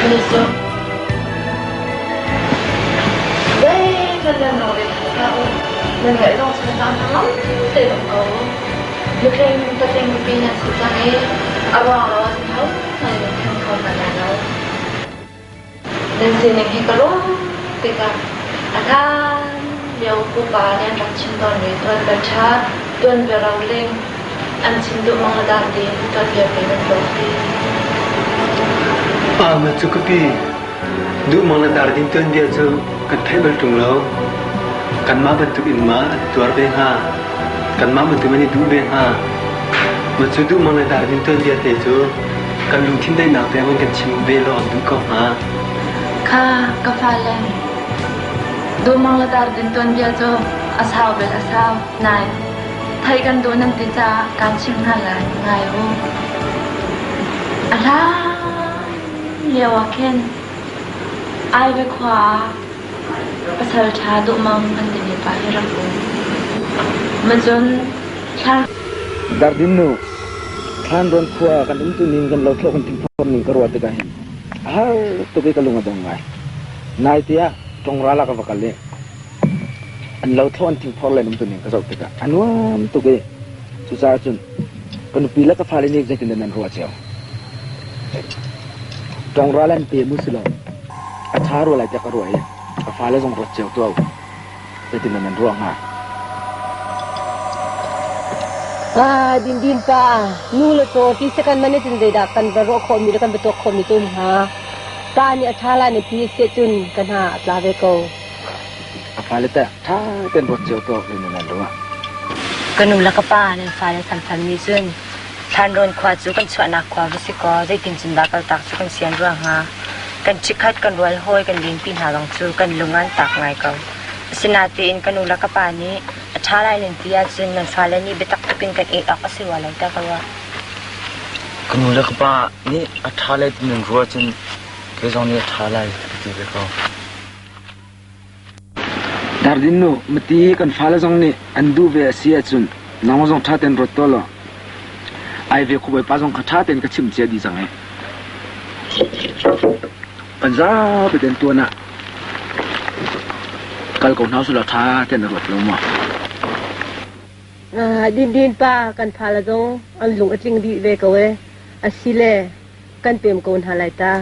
Kan i sum. Zeihmanh nan lungre thei hlah u. Nan ngaihzawng chung hna hnangam tein um ko u. Nutling patling pipi nan si cang i a ruang lo ahcun hohmanh nan then kho hna lai lo. Nan sining hi ka ruah tikah a hlan lio pupa nih an rak chim tawnmi tuanbia ṭha, tuanbia roling an chim duh mang le dah tiin tuanbia pe nan tuah hi. Ama cu ka pi, duh mang le dar ding tuanbia cu kan theih bal ṭung lo. Kanmah bantuk in ma an tuar ve hnga? Kanmah bantuk an i duh ve hnga? Ma cu duh mang le dar ding tuanbia te cu kan lungthin daihnak te an kan chim ve law an duh ko hnga. Kha ka fale, duhmang le dar din tuanbia cu a sau bel a sau. Nain, theih kan duh nan ti caah kaan chimh hna lai, ngai u. A hlan lio ah khin Aive khua ah pasal ṭha duhmang an timi pa hi rak um. Macun thlan Dardin nu, Thlanrawn khua kan um tu ning kan lothlawh kan thingphor ning ka ruah tikah hin a har tuk i ka lung a dong ngai. Nai tiah Tongral ah ka va kal i an lothlawh an thingphor le an um tu ning ka zoh tikah a nuam tuk i cucaah cun ka nupi le ka fale nih zeitin dah nan ruah cio. Tongral an pe mu si lo a ṭha rua lai tiah ka ruah i ka fale zong ruat cio tuah u. Zeitin dah nan ruah hnga? Ah, Dindin pa, nu le caw ti second man cun zeidah kan va ruah khawhmi le kan va tuak khawhmi cu um hnga? Pa nih a ṭha lai na ti si cun ka hna a tla ve ko. A fale teh ṭha tein ruat cio tuah ve nan ruah. Ka nu le ka pa nan fale samfam nih cun Thlanrawn khua cu kan chuahnak khua va si kaw zeitin cun dah kaltak cu kan sian rua hnga? Kan chikkhat kan rual hawi kan lenpi hna bang cu kan lung an tak ngai ko. Asinain ka nu le ka pa nih a ṭha lai nan ti ahcun nan fale nih biatak tuk in kan el awk a si rua lo tiah ka ruah. Ka nu le ka pa nih a ṭha lai ti nan ruah ahcun kei zong nih a ṭha lai ka ti ve ko. Dardin nu, mati kan fale zong nih an duh ve a si ahcun nang zong ṭha tein ruat tuah law ai ve khuabawipa zong kha ṭha tein ka chimh cia dih cang hih. Kan zapi tein tuan ah kal ko hna usih law ṭha tein na ruat lo maw? Dindin pa kan fale zong an lung a tling dih ve ko ee. Asile kan pem ko hna lai ta.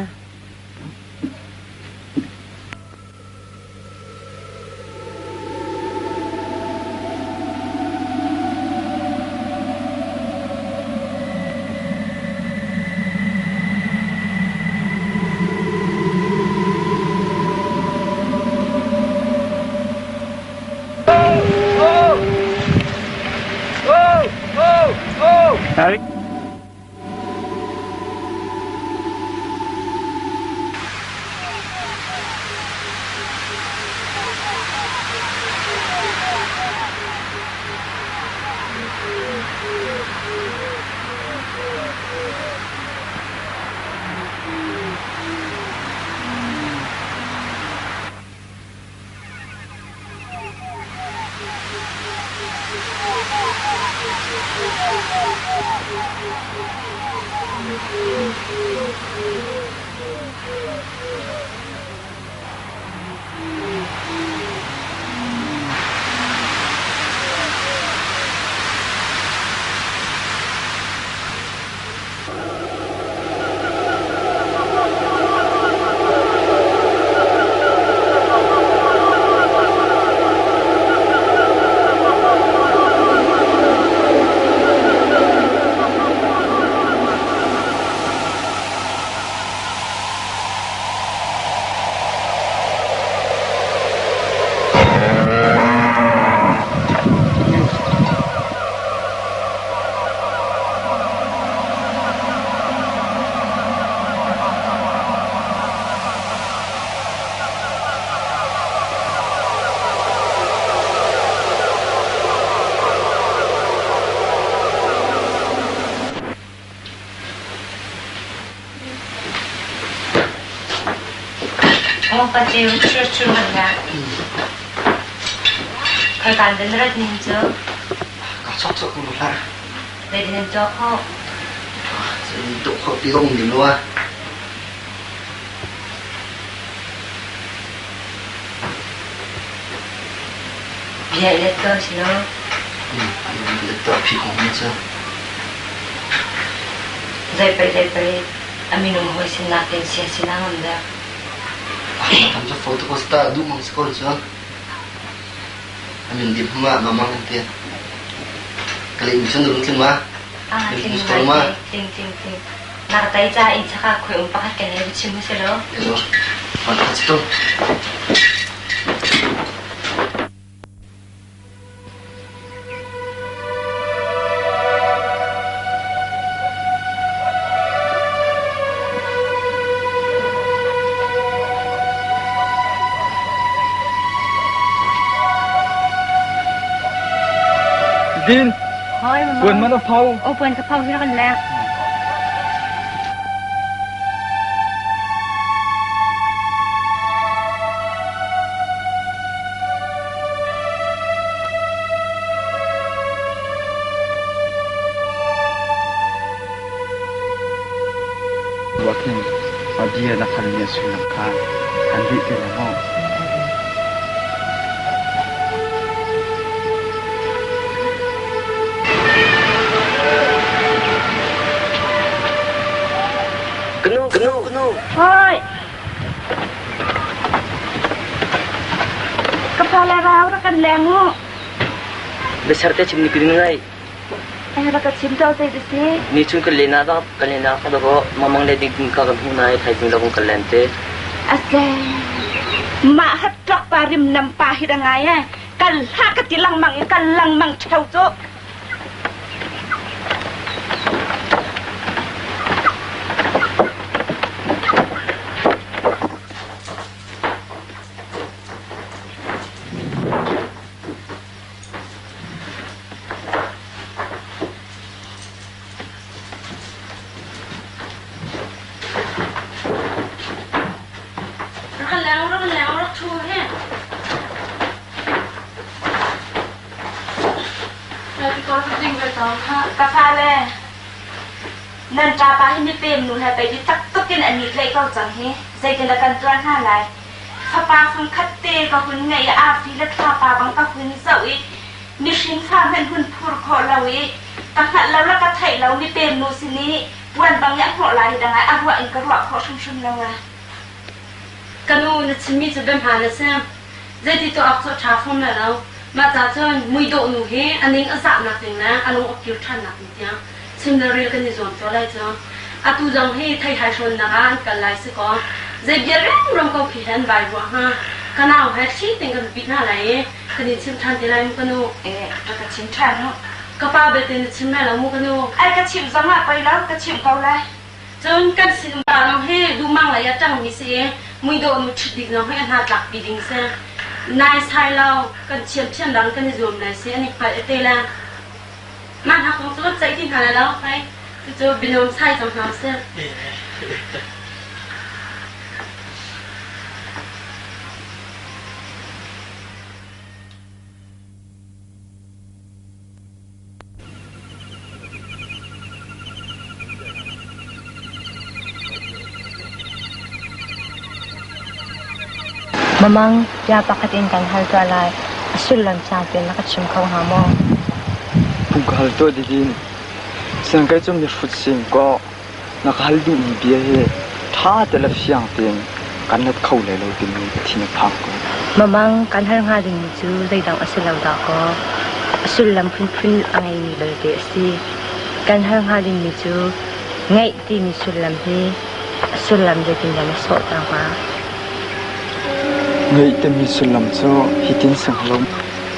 Paceu churchur man nga. Khoi kan den rat ning cu. Ka chok chok mu hlah. Zei din nan tuah khawh? Tuah khawh ti ka um lim lo ah. Bia i let ko si lo. Let tuah phi kong mi cu. Zei pei zei pei a minung hawi sinnak in sia sinah ngam dek. Tam cu photo ko sta duh mang si ko cu. Amin dim hma mamang an ti. Kali in cun rung tling ma? Ah, tling ngai tling tling tling. Nak tai ca in chaka khoi um pakhat kan ei chim si lo. Elo. Pan khat si to. Din. Hoi mama. Puan man a phau. O puan ka phau hi kan leng. Ruatning bia na halmi a sullam kha kan rih te lai maw? Kanu, kanu, kanu. Hoi. Ka fa le rau rak kan leng u. Biasar te chim ni kudin ngai. Eh rak ka chim to zei si. Ni chun kan lena ba kan lena ka ba mamang le ding ding ka kan hu nai thai ding lo kan len te. Ase. Ma hat tlok pa rim nam pa hi da ngai eh. Kal ha ka ti lang mang kal lang mang theu chu. Rak leng rak leng rak ṭhu he. Ka fale, nan ṭapa hi mipem nu he pei bitak tuk in an i tlaih ko cang hi. Zeitindah kan tuah hna lai? Fapa fungkhat te ka hun ngeih i arfi le thlapa bang ka hun zoh i mihring fa hmanh hun phur khawh lo i ka hngalh lo le ka theih lo mipem nu sin i puan bang i a hnawh lai hi dang ah a ruah in ka ruah khawh hrimhrim lo a. Ka nu, na chimmi cu biahmaan a si. Zeiti tuah awk cu a ṭha fawn lai lo. Mah ca cun muidawh nu hi a ning a zahnak ding le a lung a kir ṭhannak ding tiang chim le rel kan i zuam tuah lai cu. Atu zong hi theihai hrawnnak ah an kal lai si kaw zei bia riamruam ko khi he an vai rua hnga. Ka nau he thli tein kan bit hna lai i kan in chimh ṭhan te lai mu ka nu. Eh, rak ka chim ṭhan u. Ka pa belte na chim lai lo mu ka nu. Ai ka chimh zong ah poi lo, ka chimh ko lai. Cun kan sinum pa zong hi duhmang lei ah ṭangmi si i muidawh nu ṭhit ding zong hi a hna tlakpi ding si. Nai sai lo, kan thiamthiam dang kan i zuam lai si an i hngalh te le. Mah hna kong cu ceih ti hna lai lo, hei. Cucu bianuam sai cang hna usih. Mamang, bia pakhat in kan hal tuah lai. A sullam sang tein na ka chim kho hnga maw? Phung ka hal tuah didin. Siang kei cu mihrut sin kaw na ka hal duhmi bia hi ṭha te le fiang tein kan nat kho lai lo timi ka thin a phang ko. Mamang, kan hal hnga dingmi cu zeidang a si lo dahkaw a sullam phunphun a ngeimi belte a si. Kan hal hnga dingmi cu ngeih timi sullam hi a sullam zeitindah na sawhter hnga? Ngeih timi sullam cu hitin si hnga lo.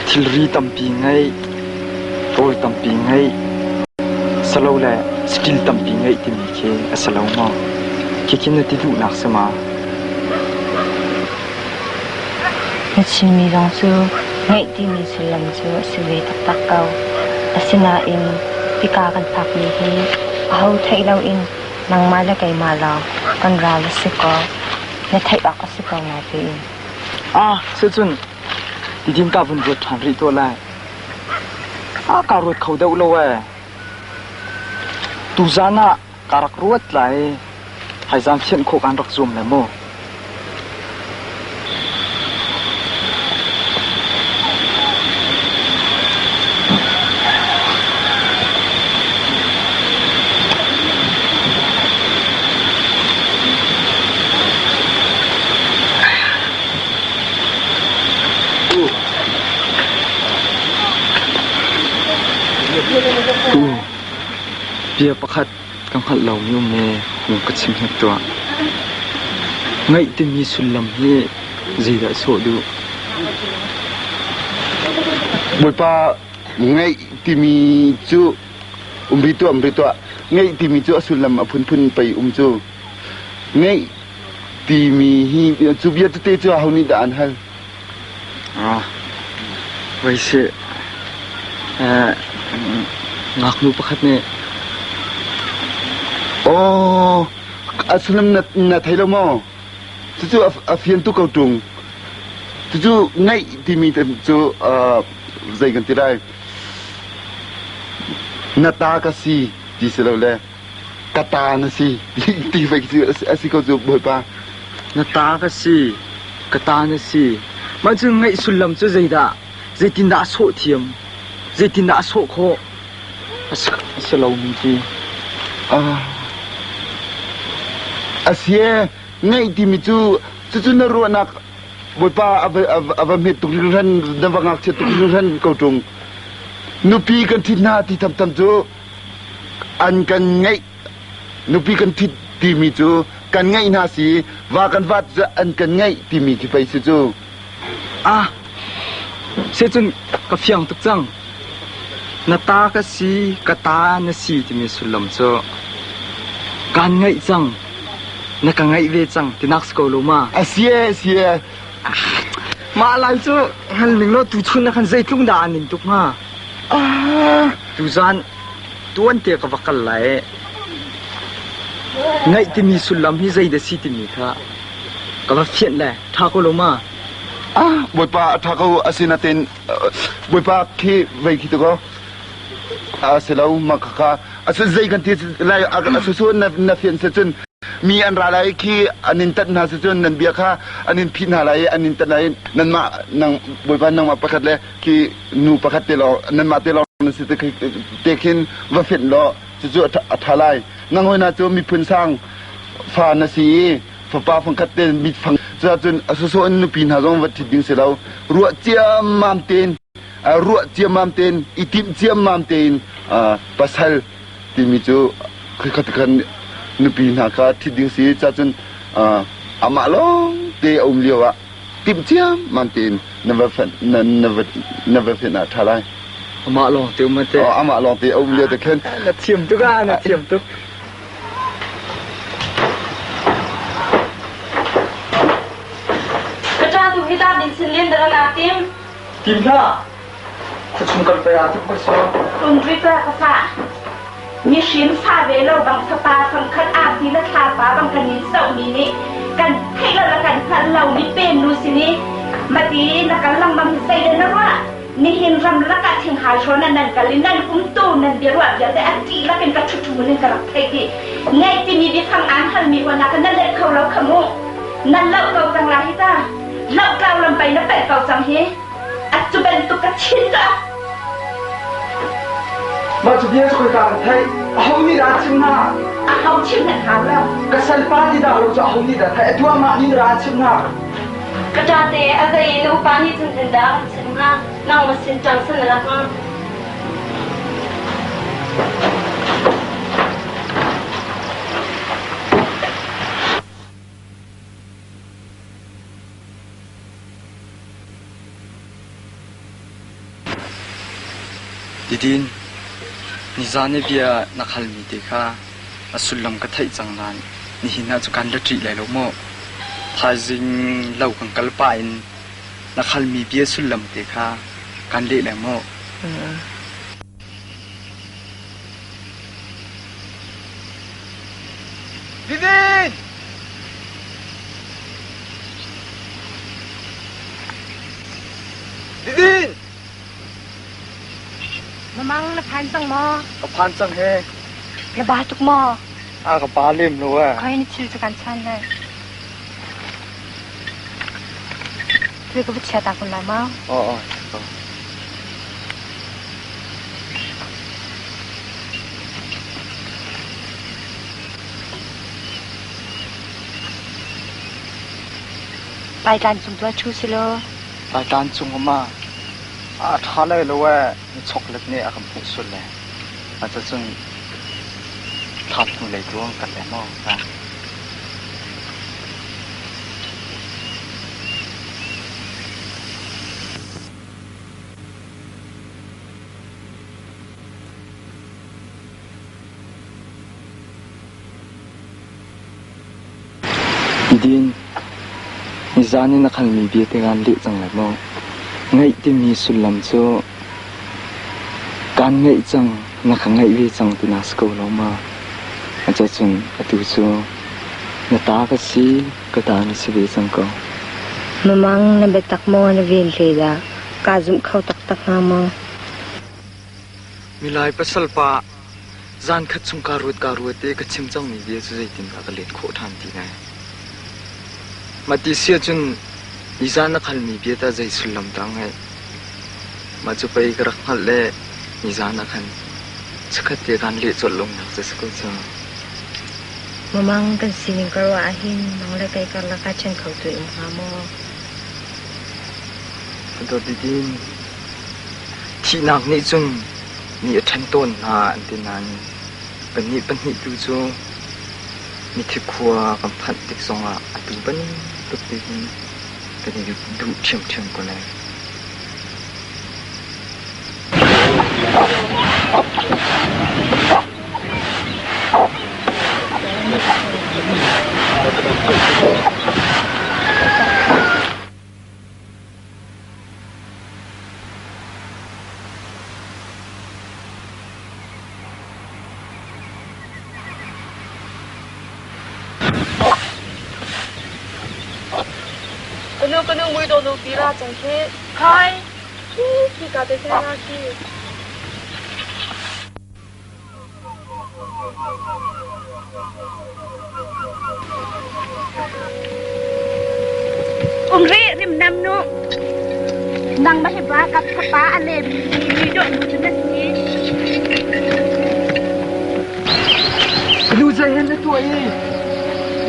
Thilri tampi ngeih, rawl tampi ngeih, silole saṭil tampi ngeih timi khi a si lo maw? Khikhi na ti duhnak si ma? Na chimmi zong cu ngeih timi sullam cu a si ve taktak ko. Asinain hika kan phakmi hi aho theih loin nangmah le keimah lawng kan ral a si kaw na theih awk a si ko natein. Ah, sicun Tidim ka vun ruat ṭhan rih tuah lai. A ka ruat kho deuh lo ee. Tuzaan ah ka rak ruat lai. Haizam fianh khawh kan rak zuam le mu. Bia pakhat ka hngalh lomi um i hung ka chim hnik tuah. Ngaih timi sullam hi zeidah sawh duh? Bawipa ngaih timi cu um ri tuah um ri tuah. Ngaih timi cu a sullam a phunphun pei um cu. Ngaih timi hi cu bia tete cu aho nih dah an hal? Ah, voi si. Eh, ngaknu pakhat nih Oh, a sullam na, na thei lo maw? Cucu a, a fian tuk ko ṭung. Cucu ngaih timi cu uh, zei kan ti lai? Na ta ka si ti si lo le ka ta na si ti fei cu a si ko cu Bawipa. Na ta ka si, ka ta na si. Mah cu ngaih sullam cu zeidah? Zeitindah a sawh thiam? Zeitindah a sawh khawh? A si lomi ti. Ah. A si ee, ngaih timi cu cucu na ruahnak Bawipa a va hmet tuk hringhran, na va ngakchiat tuk hringhran ko ṭung. Nupi kan ṭhit hna ti thamtham cu an kan ngeih nupi kan ṭhit timi cu kan ngeih hna si va kan vat cu an kan ngeih timi khi pei si cu. Ah, sehcun ka fiang tuk cang. Na ta ka si, ka ta na si timi sullam cu kaan ngaih cang, na ka ngaih ve cang tinak si ko lo ma? A si e, si e. Mah lai cu hngal ning law tuchun ah khan zeitluk dah aa ning tuk hnga? Ah, Tuzaan tuan te ka va kal lai. Ngaih timi sullam hi zei dah si timi kha ka va fianh le ṭha ko lo ma? Ah, Bawipa a ṭha ko asinain Bawipa khi vei khi tu ko. A si lo ma kha a su zei kan ti lai a su su na na fian se cun mi an ra lai khi an in tat hna si cun nan bia kha an in phih hna lai an in tat lai nanmah nang Bawipa nangmah pakhat le khi nu pakhat te lawng nanmah te lawng na si te khin va fenh law cucu a ṭha lai nang hoi na cu miphun sang fa na si i fapa fangkhat te mit fang cuahcun a sawsawh in nupi hna zong va ṭhit ding si lo ruah ciammam tein ruah ciammam tein i timh ciammam tein pasal timi cu khat khan nupi hna kha ṭhit ding si cacun amah lawng te a um lio ah timh ciammam tein na va na na va na va fenh ah ṭha lai. Amah lawng te um te. Amah lawng te a um lio te khin. Na thiam tuk ah na thiam tuk. Ka ṭa tu hi ta din sin len dara na tim. Tim hlah. Khuachung kal pei ah tuk ka so. Um ri ka ka fa. Mi hrin fa ve lo bang fapa fangkhat arti le thlapa bang kan in soh mi nih kan theih lo le kan hngalh lo mi pem nu sin i mati na kal lengmang hi zei na ruah nihin ram lakah thinghai hrawn ah nan kal i nan umtu nan biaruah vialte a ṭih lakin ka ṭhuṭhu in ka rak theih dih ngeih timi biafang aan halmi huan ah ka na let kho lo kha mu nan loh ko cang la hi ta loh tlau lam pei na palh ko cang hi A cu bantuk ka thin cu a Mah cu bia cu khoika kan theih? Aho nih dah a chim hna? Aho chim nan hau lo. Ka salpa ti dah lo cu aho nih dah theih? Atu amah nih ra a chim hna. Ka ṭate a zei in upa nih cun cun dah kan chim hnga? Nangmah sin ṭang san na lak hnga? Didin, nizaan i bia na halmi te kha a sullam ka theih cang nain nihin ah cu kan la ṭih lai lo maw? Thaizing lo kan kal pah in na halmi bia sullam te kha kan leh lai maw? Didin! Didin! Mamang na phan cang maw? Ka phan cang he. Na ba tuk maw? A ka pa lem lo eh. Khoi na thil cu kan chan lai. Thil ka va chia ta kun lai maw? Aw aw. Paitlan cung tuah ṭhu si law. Paitlan cung um ah a ṭha lai lo ee. Na choklet nih a kan hmuh sual le. Cucun Thap hnu lei tu an kal le maw ta? Din, nizaan in na khalmi bia te kaan leh cang lai maw? Ngaih timi sullam cu kaan ngaih cang, na ka ngaih ve cang tinak si ko lo ma? Cucun atu cu na ta ka si, ka ta na si ve cang ko. Mamang, na biatak maw na ven hlei dah? Kaa zumh kho taktak hnga maw? Milai pasal pa Zankhat chung kaa ruat kaa ruat i ka chim cangmi bia cu zeitindah ka let khawh ṭhan ti lai? Mah ti si ahcun nizaan na khalmi bia tah zei sullam dah a ngeih? Mah cu pei ka rak hngalh le nizaan ah khan chikkhat te kaan leh colh lonak cu a si ko cu. Mamang kan sining ka ruah ahhin nang le kei karlak ah ṭhen khotu um hnga maw? Ka dawt didin, thihnak nih cun mi a ṭhen tawn hna an ti nain pahnih pahnih tu cu mithi khua kan phanh tik zongah atu bantuk te hin kan i duh ṭhiamṭhiam ko lai. Kanu kanu mui do nu pi ra cang khi. Khai. Khi khi ka te khin ra khi. Um rih rimnam nu. Nang ma hi ba kap pa a lem mi dawh nu cu na si. Nu zei hen na tuah i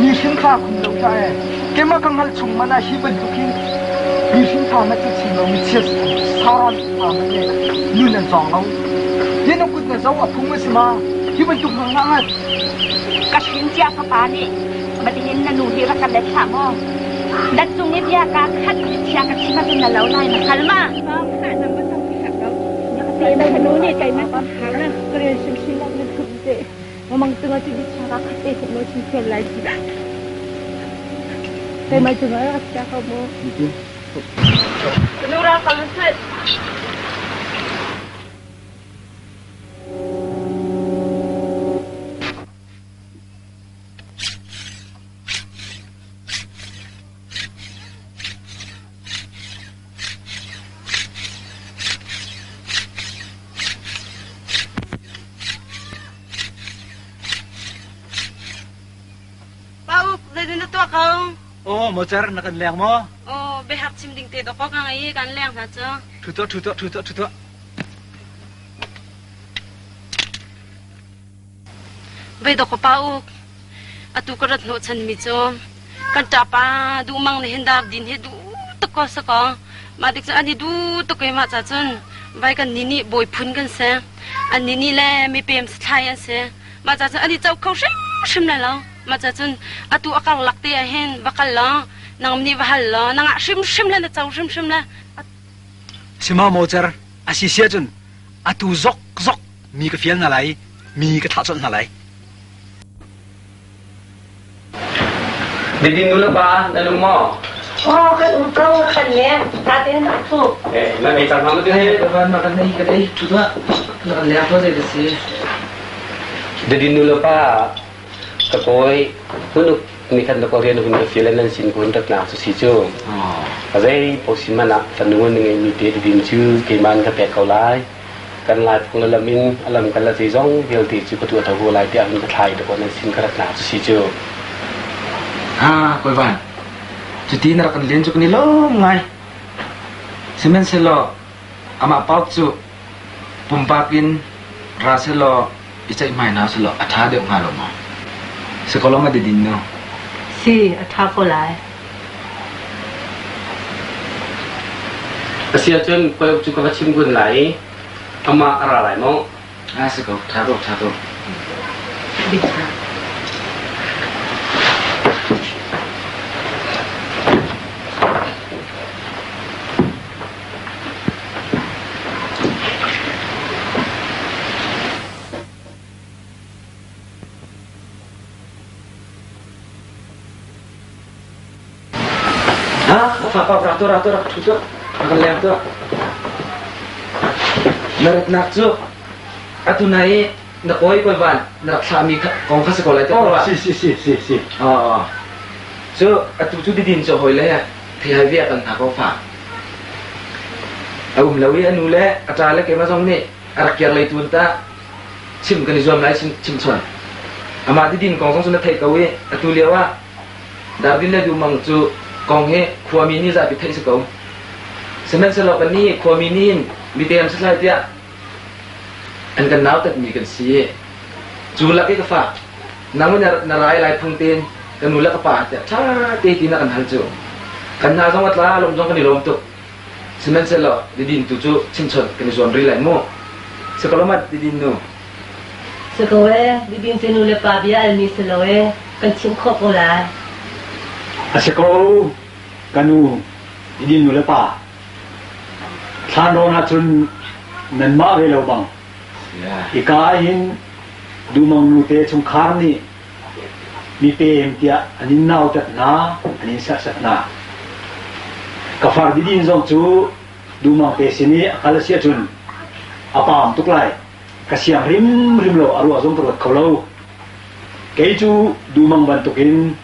mi hrinfa khum lo ta e keimah ka hngalh chung man ah hi bantuk hin mi hrinfa na cu chim lo mi chia saran fa man le nun an cawng lo hi na kut na zo a phung a si ma hi bantuk nang na ngat Ka hrin cia fapa nih matihin na nu hi rak kan let hlah maw? Na cung i bia ka khat chia ka chim ahcun na lo lai na hngal ma? Nu nih keimah na ka rian hrimhrim lo na thup te. Mamang tungah cu biachia ka khat te mo chim thiam lai ti. Keimah cungah rak chia ko mu. Nu ra kal seh. Pa Uk, zeitin na tuah ko? Aw, mocar na kan leng maw? Aw, biahak chim ding te dawkaw ka ngei i kan leng hna cu. Ṭhu tuah, ṭhu tuah, ṭhu tuah, ṭhu tuah. Vei dawkaw Pa Uk, atu ka rat hnawhchanmi cu kan ṭapa duhmang nih hin dar din hi duh tuk ko si kaw mah tik cu an i duh tuk i mah ca cun vai kan ni nih bawi phun kan si an ni nih le mipem sathlai an si mah ca cun an i co kho hrimhrim lai lo mah ca cun atu a karlak te ah hin va kal law nang nih va hal law nangah hrimhrim le na co hrimhrim le Sima mocer a si sia cun atu zok zok mi ka fial hna lai mi ka thlah colh hna lai. Didi nu le pa nan um maw? Aw kan um ko kan leng ta te na thu. Eh nan ei cang hna ma tin Van ma kan ei kan ei thu tuah na kan leng tuah zei da si. Didi nu le pa ka kawi hunuk ni khat na ko rian hun ka fial nan sin kun rat nak cu si cu. Zei po sin man ah fanu na ngei mi te didin cu keiman ka pek ko lai. Kan lai phung le lam in a lam kan la zeizong vialte cu ka tuah tho lai tiah hun ka thlai te nan sin ka rat nak cu si cu. Ha koi van cuti na rak kan len cu kan i lawm ngai. Sihmanhsehlaw amah pauk cu pumpak in ra sehlaw i ceihmai hna sehlaw a ṭha deuh hnga lo maw? Si ko lo ma didin nu? Si, a ṭha ko lai. A si ahcun koi cu ka va chim kun lai i amah a ra lai maw? A si ko, ṭha ko, ṭha ko. Din hna. Ha, fa pa ra tu ra tu rak ṭhu tuah. Rak kan leng tuah. Na ratnak cu atu nai i na kawi kawi van na rak thlahmi kong kha si ko lai tiah Oh, si si si si si. Oh. Cu atu cu didin cu hawi le thei hai via kan hna ko fa. A um lo i a nu le a ṭa le keimah zong nih a rak kiar lei tun ta chim kan i zuam lai chim chon. Amah didin kong zong cu na theih ko i atu lio ah Dardin le Dumang cu kong hi khuami nih zapi theih si ko. Sihmanhsehlaw kannih khuami nih hin mitem si hlai tiah an kan nautatmi kan si i cu lak i ka fa nang na, na rai lai phung tein ka nu le ka pa tiah ṭha te ti na kan hal cu kan hna zong a tla lawm zong kan i lawm tuk sihmanhsehlaw didin tu cu chimchon kan i zuam rih lai mu Sikolomat didin nu Si ko ee, didin cu nu le pa bia almi si lo ee, kan chimh khawh ko lai. A si ko, ka nu, didin nu le pa. Thlanrawn ahcun nanmah ve lo bang. Hika hin Dumang nu te chungkhar nih mipem tiah an in nautat hna, an in serhsat hna. Ka far didin zong cu Dumang te sin i a kal a si ahcun a paam tuk lai. Ka siang hrimhrim lo, a ruah zong ka ruat kho lo. Kei cu Dumang bantukin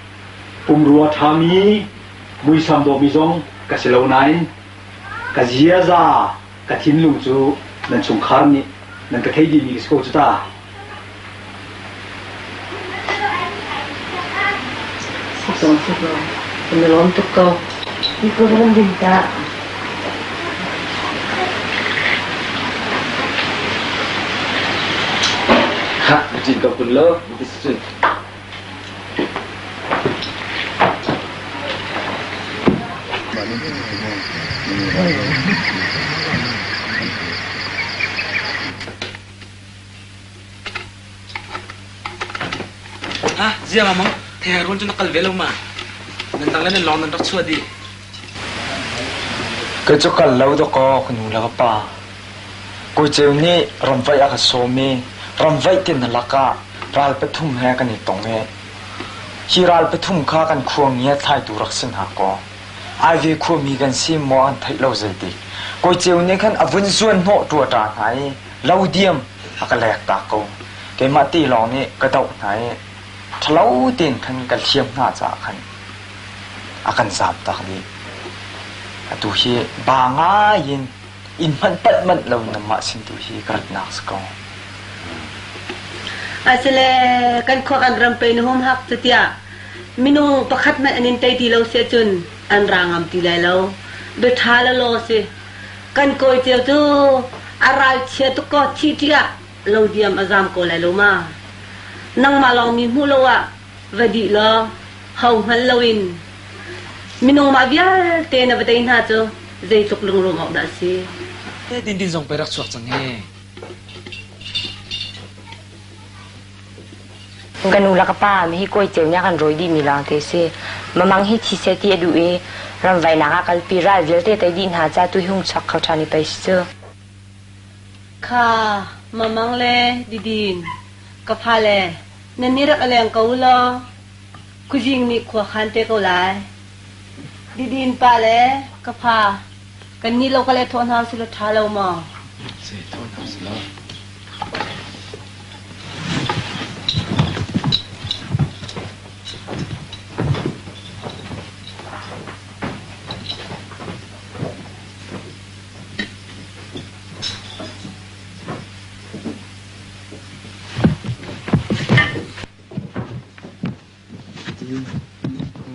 pumrua ṭhami, muisam dawhmi zong ka si lo nain ka ziaza, ka thinlung cu nan chungkhar nih nan ka thei dihmi ka si ko cu ta. Si ko, si ko. Kan i lawm tuk ko. Hi ko kan din ta. Ha, cin ko kun lo, ti si cun. Ha, zia ma mang, thei ruan cu na kal ve lo ma? Nan tang le nan lawng nan rak chuah dih. Ka cu kal lo dawkaw ka nu le ka pa. Kawi Ceu nih ramvaih a ka sawm i ramvaih ti na lakah ral pathum he kan i tong i hi ral pathum kha kan khua ngiat thlaitu rak si hna kaw Aive khuami kan si maw an theih lo zeiti. Kawi Ceu nih khan a vun zuan hnawh ṭuaṭa hna i lo diam a ka lek ta ko. Keimah te lawng nih ka doh hna i ṭhalo tein khan ka hliam hna caah khan a kan zaamtak dih. Atu hi ba ngai in inn hmanh panh manh lo nangmah sin tu hi ka ratnak si ko. Asile kan khua kan ram pei na humhak cu tiah minung pakhat hmanh an in tei ti lo si ahcun an ra ngam ti lai lo. Bia ṭha le law si. Kan kawi cio cu a ralchia tuk kaw thih ṭih ah lo diam a zaam ko lai lo ma. Nangmah lawng mi hmuh lo ah va dih law ho hngal loin minung mah vialte na va tei hna cu zeitluk lunglawm awk dah a si. Dindin zong pei rak chuak cang hi. Ka nu le ka pa hi kawi ceu nih a kan rawi dihmi lawng te si. Mamang hi thi seh ti a duh i ramvainak ah kalpi ral vialte tei dih hna ca tu hi hung chuak kho ṭhan i pei si cu. Kha Mamang le Didin ka fale nan nih rak i leng ko u law khuazing nih khua khan te ko lai. Didin pa le ka fa kan nih lo ka le thawh hna usih law ṭha lo maw? Si, thawh hna usih law.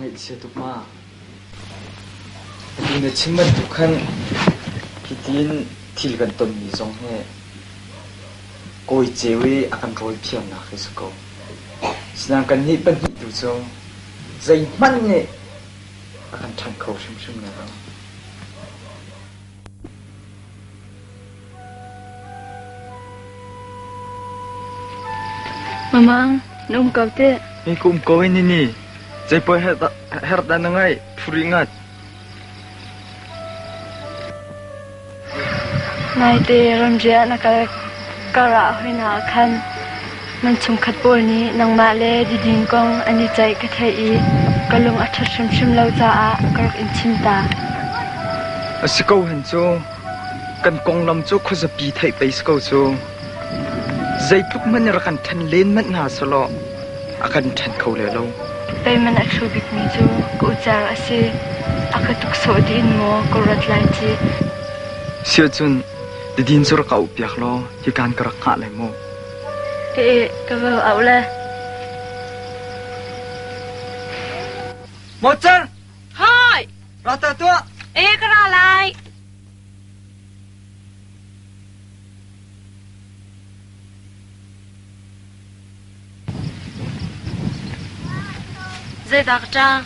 Ngaihchia tuk ma? Atu na chim bantuk khan hitin thil kan tonmi zong hi kawi ceu i a kan rawi phiarnak hi si ko. Sinain kannih pahnih tu cu zeihmanh nih a kan ṭhan kho hrimhrim lai lo. Mamang, Na um ko teh. Mi ka um ko ni ni. Zei poi her dah na ngai phuri ngat. Naite ramriah na kal karah hoi ah khan nan chungkhat pawl nih nangmah le Didin kong an i ceih ka theih i ka lung a ṭhat hrimhrim lo caah ka rak in chim ta. A si ko hen cu. Kan konglam cu khuazapi theih pei si ko cu. Zeitluk hmanh in rak kan ṭhen len hmanh hna selaw a kan ṭhen kho le lo. Peiman a thu bikmi cu ka ucar a si. A ka tuksawh dih in maw ka ruat lai ci. Siahcun Didin cu rak auh piak law hikan ka rak hngah lai mu. Eh, ka va auh le. Mocar! Hai! Ra ta tuah! Eh, ka ra lai. Zeidah ka ṭang?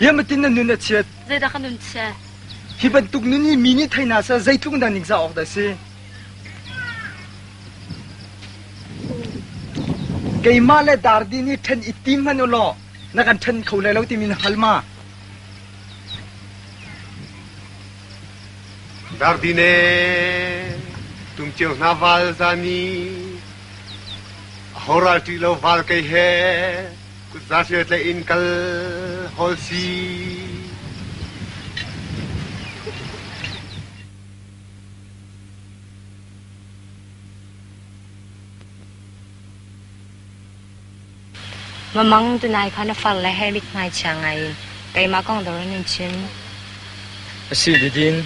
Yamatin na nun a chiat. Zeidah ka nun chia? Hi bantuk nun hi mi nih thei hna seh zeitluk dah ningzah awk dah si. Keimah le Dardi nih ṭhen i tim hmanh u law na kan ṭhen kho lai lo timi na hngal ma? Dardine tumceo hna val zani aho ral ṭih lo val kei he kutza hrial tlaih in kal hawl si. Mamang tunai kha na far le he mithmai chia ngai in keimah kong dawr in chim. A si didin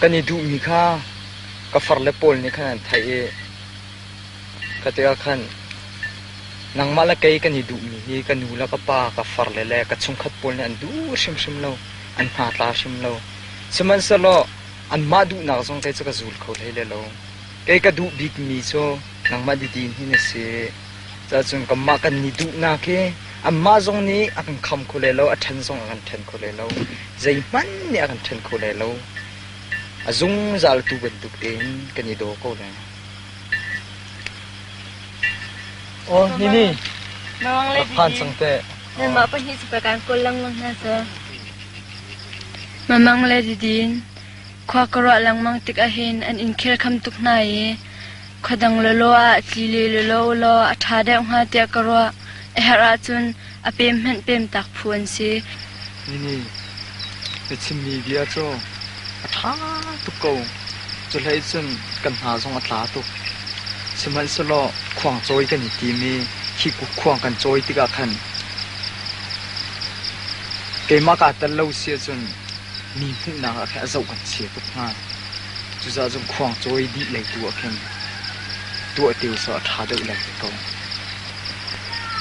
kan i duhmi kha ka far le pawl nih khan an theih i ka tikah khan nangmah le kei kan i duhmi hi ka nu le ka pa ka far le le ka chungkhat pawl nih an duh hrimhrim lo an hna tla hrim lo sihmanhsehlaw anmah duhnak zong kei cu ka zul kho hlei le lo kei ka duh bikmi cu nangmah didin hi na si. Cacun kanmah kan ni duhnak hi anmah zong nih a kan kham kho le lo, a ṭhen zong a kan ṭhen kho le lo. Zeihmanh nih a kan ṭhen kho le lo. A zungzal tu bantuk tein kan i daw ko lai. Aw, Nini, rak phan cang teh. Nanmah pahnih cu kan kawl lengmang hna seh. Mamang le Didin, khua ka ruah lengmang tik ahhin an inn khel kham tuk hna i Khuadang lawlaw ah tli le lawlaw ulaw a ṭha deuh hnga tiah ka ruah. A herh ahcun a pem hmanh pemtak phu an si. Nini, na chimmi bia cu a ṭha tuk ko. Cuhlei cun kan hna zong a tla tuk. Sihmanhsehlaw khuangcawi kan i tim i khi khuang kan cawi tikah khan keimah kaa tel lo si ahcun mi hmuhnak ah khin a zoh kan chia tuk hnga. Cucaah cun khuangcawi dih lei tu ah khin tuah te usih a ṭha deuh lai ko.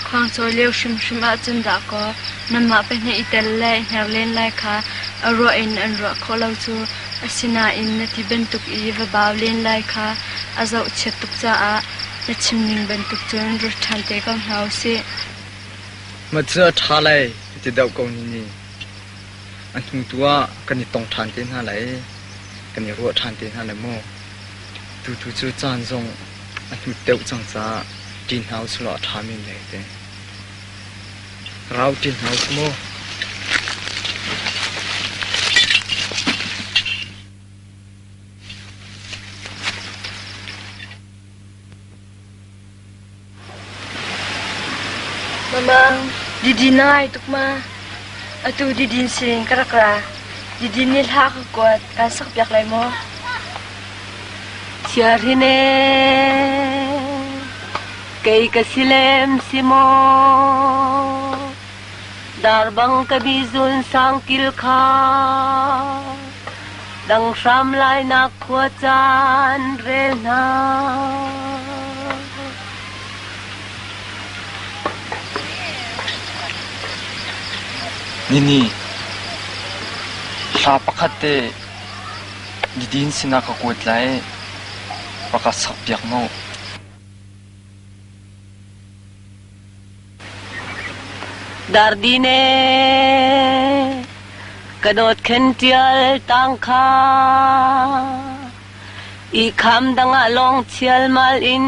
Khuangcawi lio hrimhrim ahcun dahkaw nanmah pahnih i tel le i hner len lai kha a ruah in an ruah khawh lo cu. Asinain na ti bantuk i va bau len lai kha a zohchiat tuk caah na chim ning bantuk cun ruat ṭhan te ko hna usih. Mah cu a ṭha lai ti deuh ko ni ni. A hnu tu ah kan i tong ṭhan te hna lai i kan i ruah ṭhan te hna lai mu. Tutu cu caan zong a hnut deuh cang caah ṭin hna usih law a ṭha men lai te. Rau ṭin hna usih mu. Mamang, Didin na ngai tuk ma? Atu Didin sinin ka rak ra. Didin nih hla ka kuat, kaan sakpiak lai maw? Chiahrin ee, kei ka si lem si maw? Darbang ka bizun sangkil kha dang hram lai nak khua caan rel hna. Nini, hla pakhat te Didin sinah ka kuat lai, rak ka sakpiak mu. Dardin ee, ka dawt khen ṭial tang kha i kham dangah lawng chialmal in.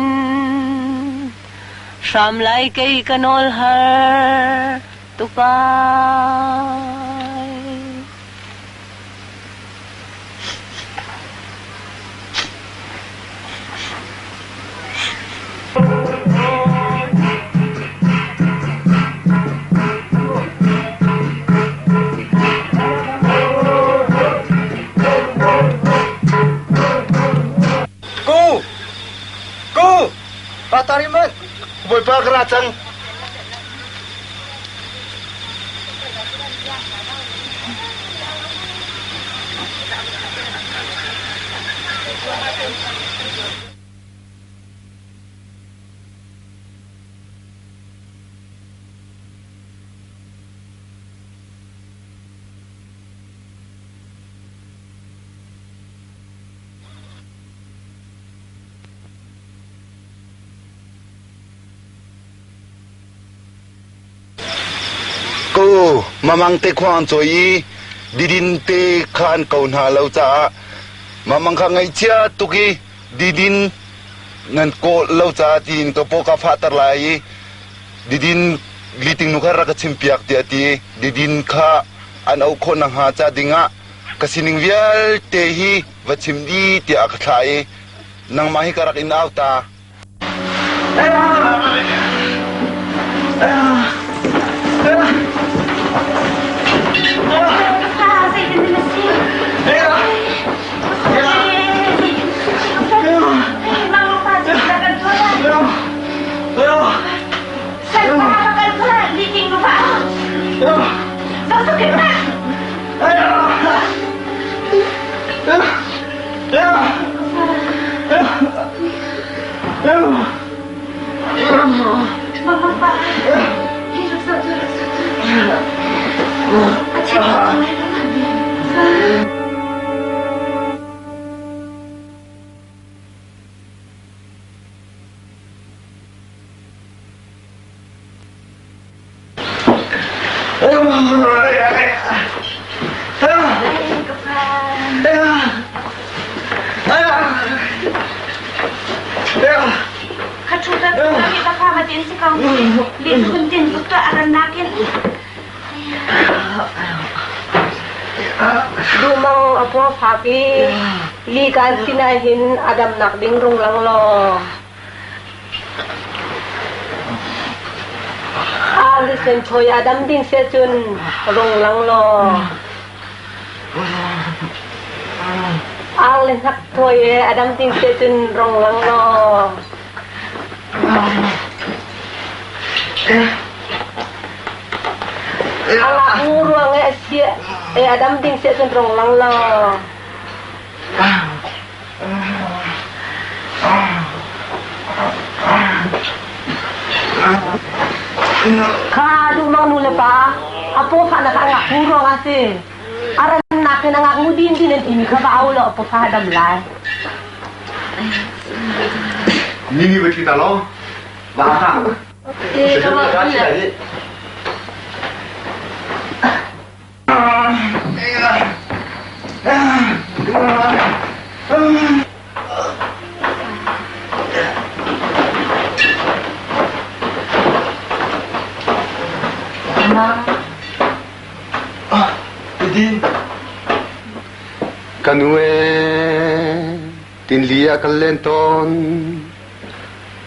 Hram lai kei ka nawl har tuk ai. Ku! Ku! Patariman! Bawipa ka ra cang. Ko mamang te khua an cawi i didin te kha an ko hna lo caah mamang kha ngaihchia tuk i didin nan kawl lo caah tiin ka paw ka fahter lai i didin liting nu kha rak ka chimpiak tiah a ti i didin kha an auh khawh nakhnga ca dingah ka sining vialte hi va chim dih tiah a ka thlah i nangmah hi ka rak in au ta. Dumang a paw fak i li kan sinah hin a damnak ding rung lang law. Alisen thawi a dam ding se cun rung lang law. Ang le hnak thawi e a dam ding se cun rung lang law. Angah ngu ruang e a sia e a dam ding se cun rung lang law. Kha duhmang nu le pa a paw fahnak a ngak hu ruang ah si. A rannak in a ngak ngu din din an timi kha va au law a paw fah a dam lai. Nini va ṭi ta law. Va ha. Eh, ka va Ka nu ee, tinli ah kal len tawn.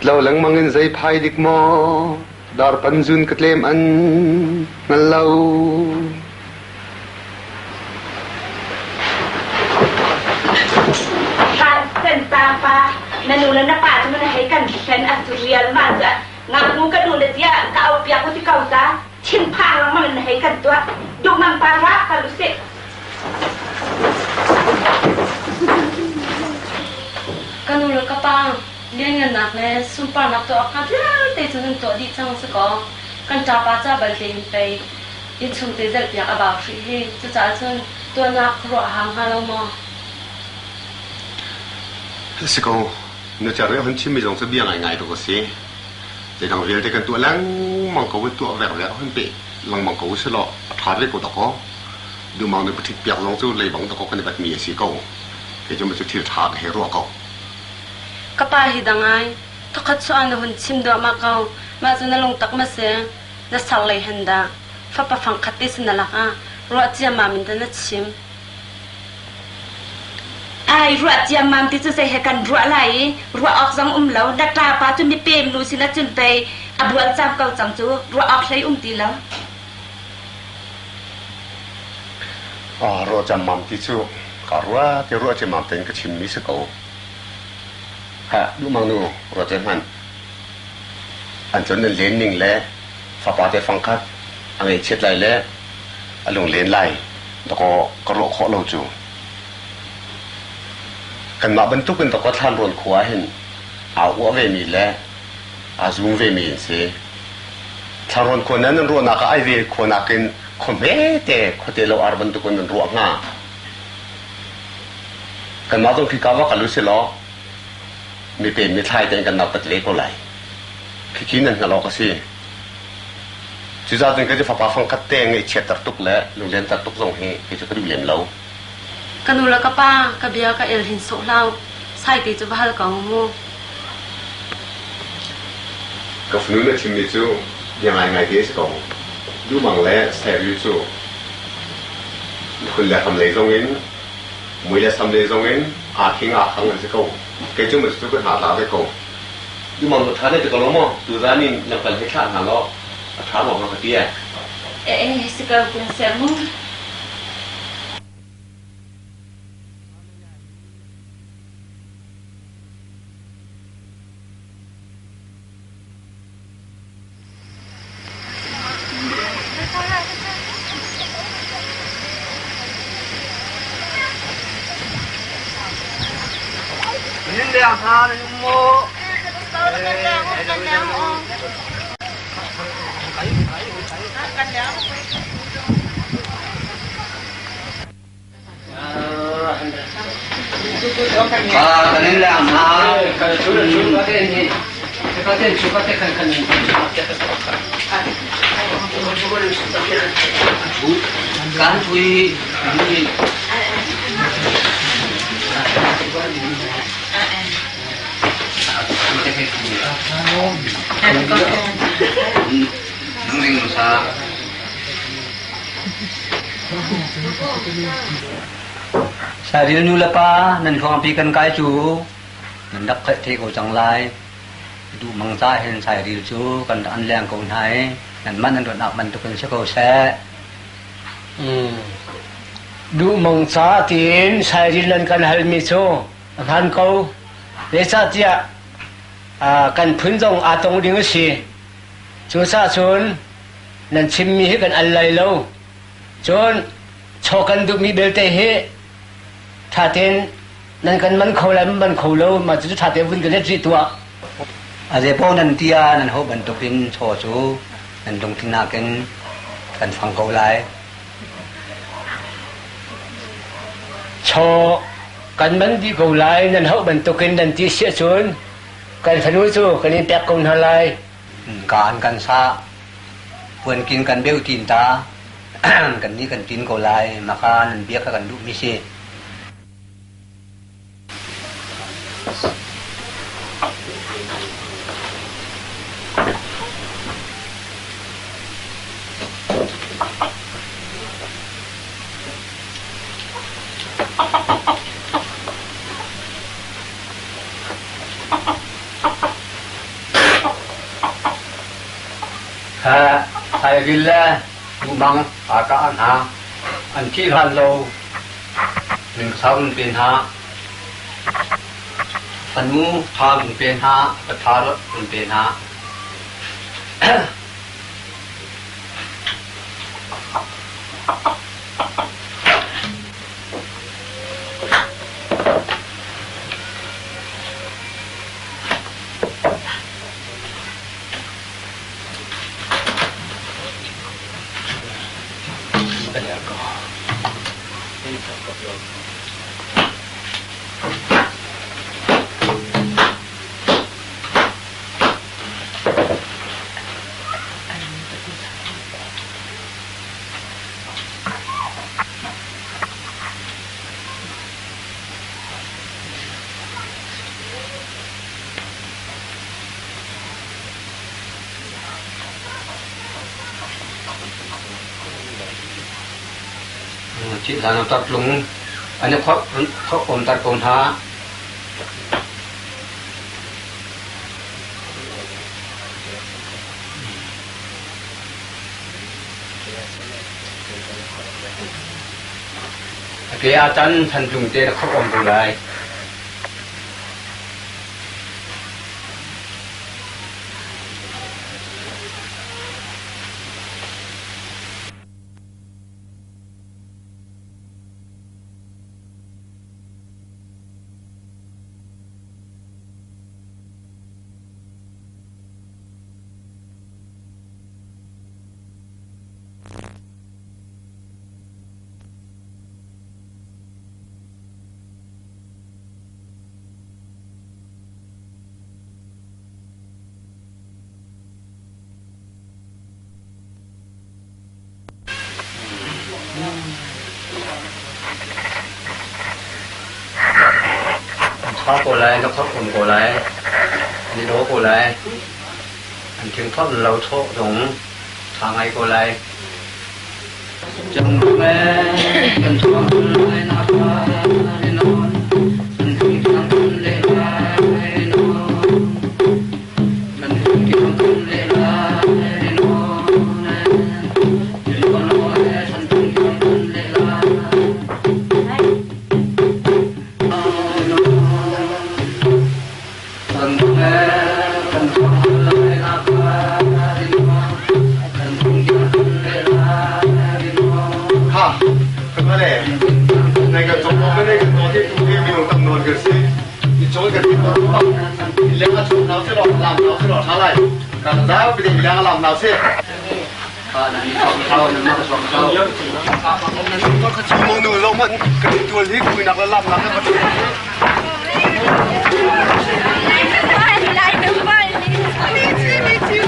Tlo lengmang in zei phai dik maw? Darpan zun ka tlem an hngal lo. Kan ta pa na nu le na pa cu na hei kan hlen an cu rial ma cu ngaknu ka nu le tia ka au piak u ti ko ta thinphang lengmang na hei kan tuah dukmang pa ra kal usih. Ka nu le ka pa lianngannak le sunparnak tuah awkah vialte cu nan tuah dih cang si kaw kan ṭapa ca balte in pei innchung te zelhpiak a bau hrih hi. Cucaah cun tuahnak ruah a hau hnga lo maw? Si ko, na cer i a hun chimmi zong cu bia ngaingai tuk a si. Zeidang vialte kan tuah lengmang ko i tuah vekvek a hun peh lengmang ko usih law a ṭha ve ko dakaw. Dumang nih paṭhit piak zong cu leibang dakaw kan i batmi a si ko. Kei cu cu thil ṭha ka hei ruah ko. Ka pa hi dang ai, thawkhat chuah na hun chim duahmah ko. Mah cu na lungtak ma si? Na ser lei hen dah? Fapa fangkhat te si na lak ah ruah ciammam in dah na chim? Ai ruah ciammam ti cu zei he kan ruah lai i ruah awk zong um lo. Na ṭapa cu mipem nu sin ahcun pei a bual cang ko cang cu ruah awk hlei um ti lo. Ah, ruah ciammam ti cu ka ruah ti ruah ciammam tein ka chimmi si ko. Ha, duhmang nu ruah ce hmanh. An cun nan len ning le fapa te fangkhat a ngaihchiat lai le a lunglen lai dakaw ka ruah khawh lo cu. Kanmah bantukin dakaw Thlanrawn khua ah hin aa uah vemi le aa zum vemi an si. Thlanrawn khua nan nan ruahnak ah ai ve khua nakin khua hmete khuate lo ar bantukin nan ruah hnga. Kanmah zong khika va kal usih law mipem mithlai tein kan nautat ve ko lai. Khikhi nan hngalh awk a si. Cucaah cun kei fapa fangkhat te ngaihchiatter tuk le lunglenter tuk zong hi kei cu ka duh lem lo. Ka nu le ka pa ka bia ka el hin sawh hlah. Saite cu va hal ko mu. Ka fanu na chimmi cu bia ngaingai te a si ko. Dumang le Sairil cu phun le hram lei zong in mui le sam lei zong in aa khing aa khang an si ko. Kei cu cu ka hna tla ve ko. Dumang na ṭha ne ti ko lo maw? Tuzaan in lamkal he thlah hna law a ṭha maw hnga ka ti ee. Eh, si ko kun seh mu. Nin leng hna nan um maw? Sairil nu le pa nan hluangpi kan kai cu nan rak theih te ko cang lai. Duh mang ca hin sairil cu kan rak an leng ko hna i nan man an ruatnak bantukin si ko seh. Duh mang ca tiin sairil nan kan halmi cu a hmaan ko. Zeicahtiah kan phun zong aa tong ding a si. Cucaah cun nan chimmi hi kan al lai lo. Cun chaw kan duhmi belte hi ṭha tein nan kan man kho lai man kho lo mah cucu ṭha tein vun ka let rih tuah. A zeipaoh nan ti ah nan hoh bantukin chaw cu nan lungthin nakin kan fang ko lai. Chaw kan man dih ko lai nan hoh bantukin nan ti si ahcun kan fanu cu kan in pek ko hna lai. Kaan kan sah. Puankin kan beuh tin ta. Kan nih kan tin ko lai. Maka nan bia kha kan duhmi si. Sairil le Duhmang aa kah hna. An thih hlan lo ningsau an pe hna. Fanu ṭha an pe hna, paṭha an pe hna. Thih hlan ah tartlung an i khorh awmter ko hna. A ke ah can thantlung te na khorh awm ko lai. An ṭha ko lai, na khorh um ko lai, an i daw ko lai. An thingphorh lo thawh zong ṭha ngai ko lai. Ha, kan le nai kan cong ko ne kan te tu he mi tam non kan si i chol kan ti ko le a chol nau se lo lam nau se lo tha lai kan za bi le lam nau se Nu lo man kan tual hi kui nak la lam nak la Me too, me too.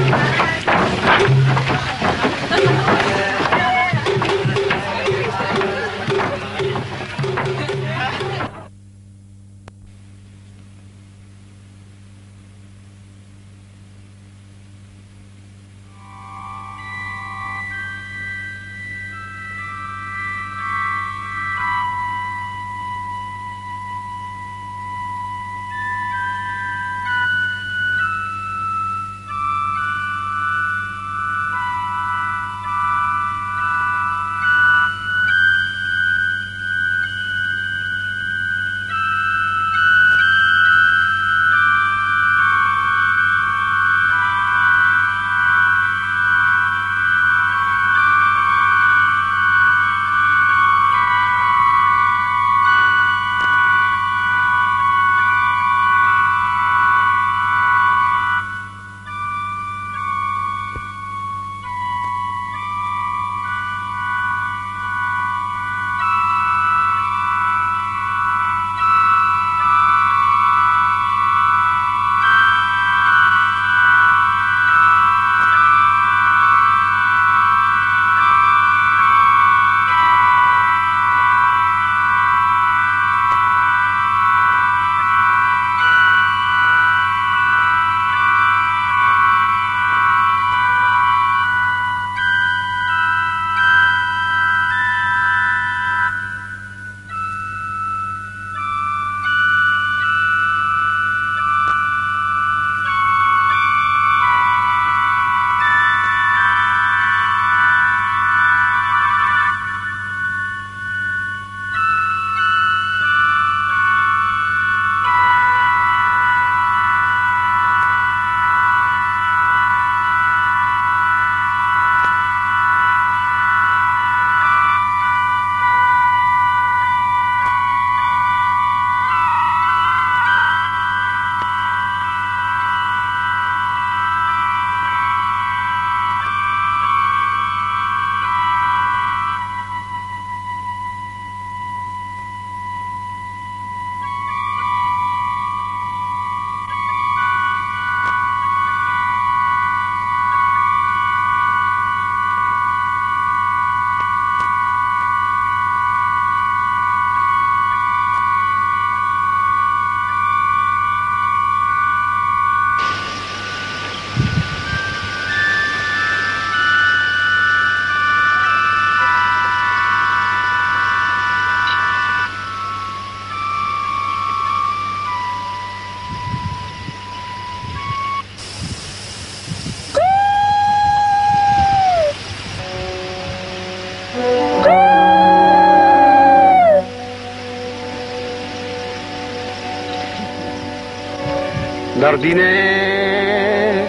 Dardin ee,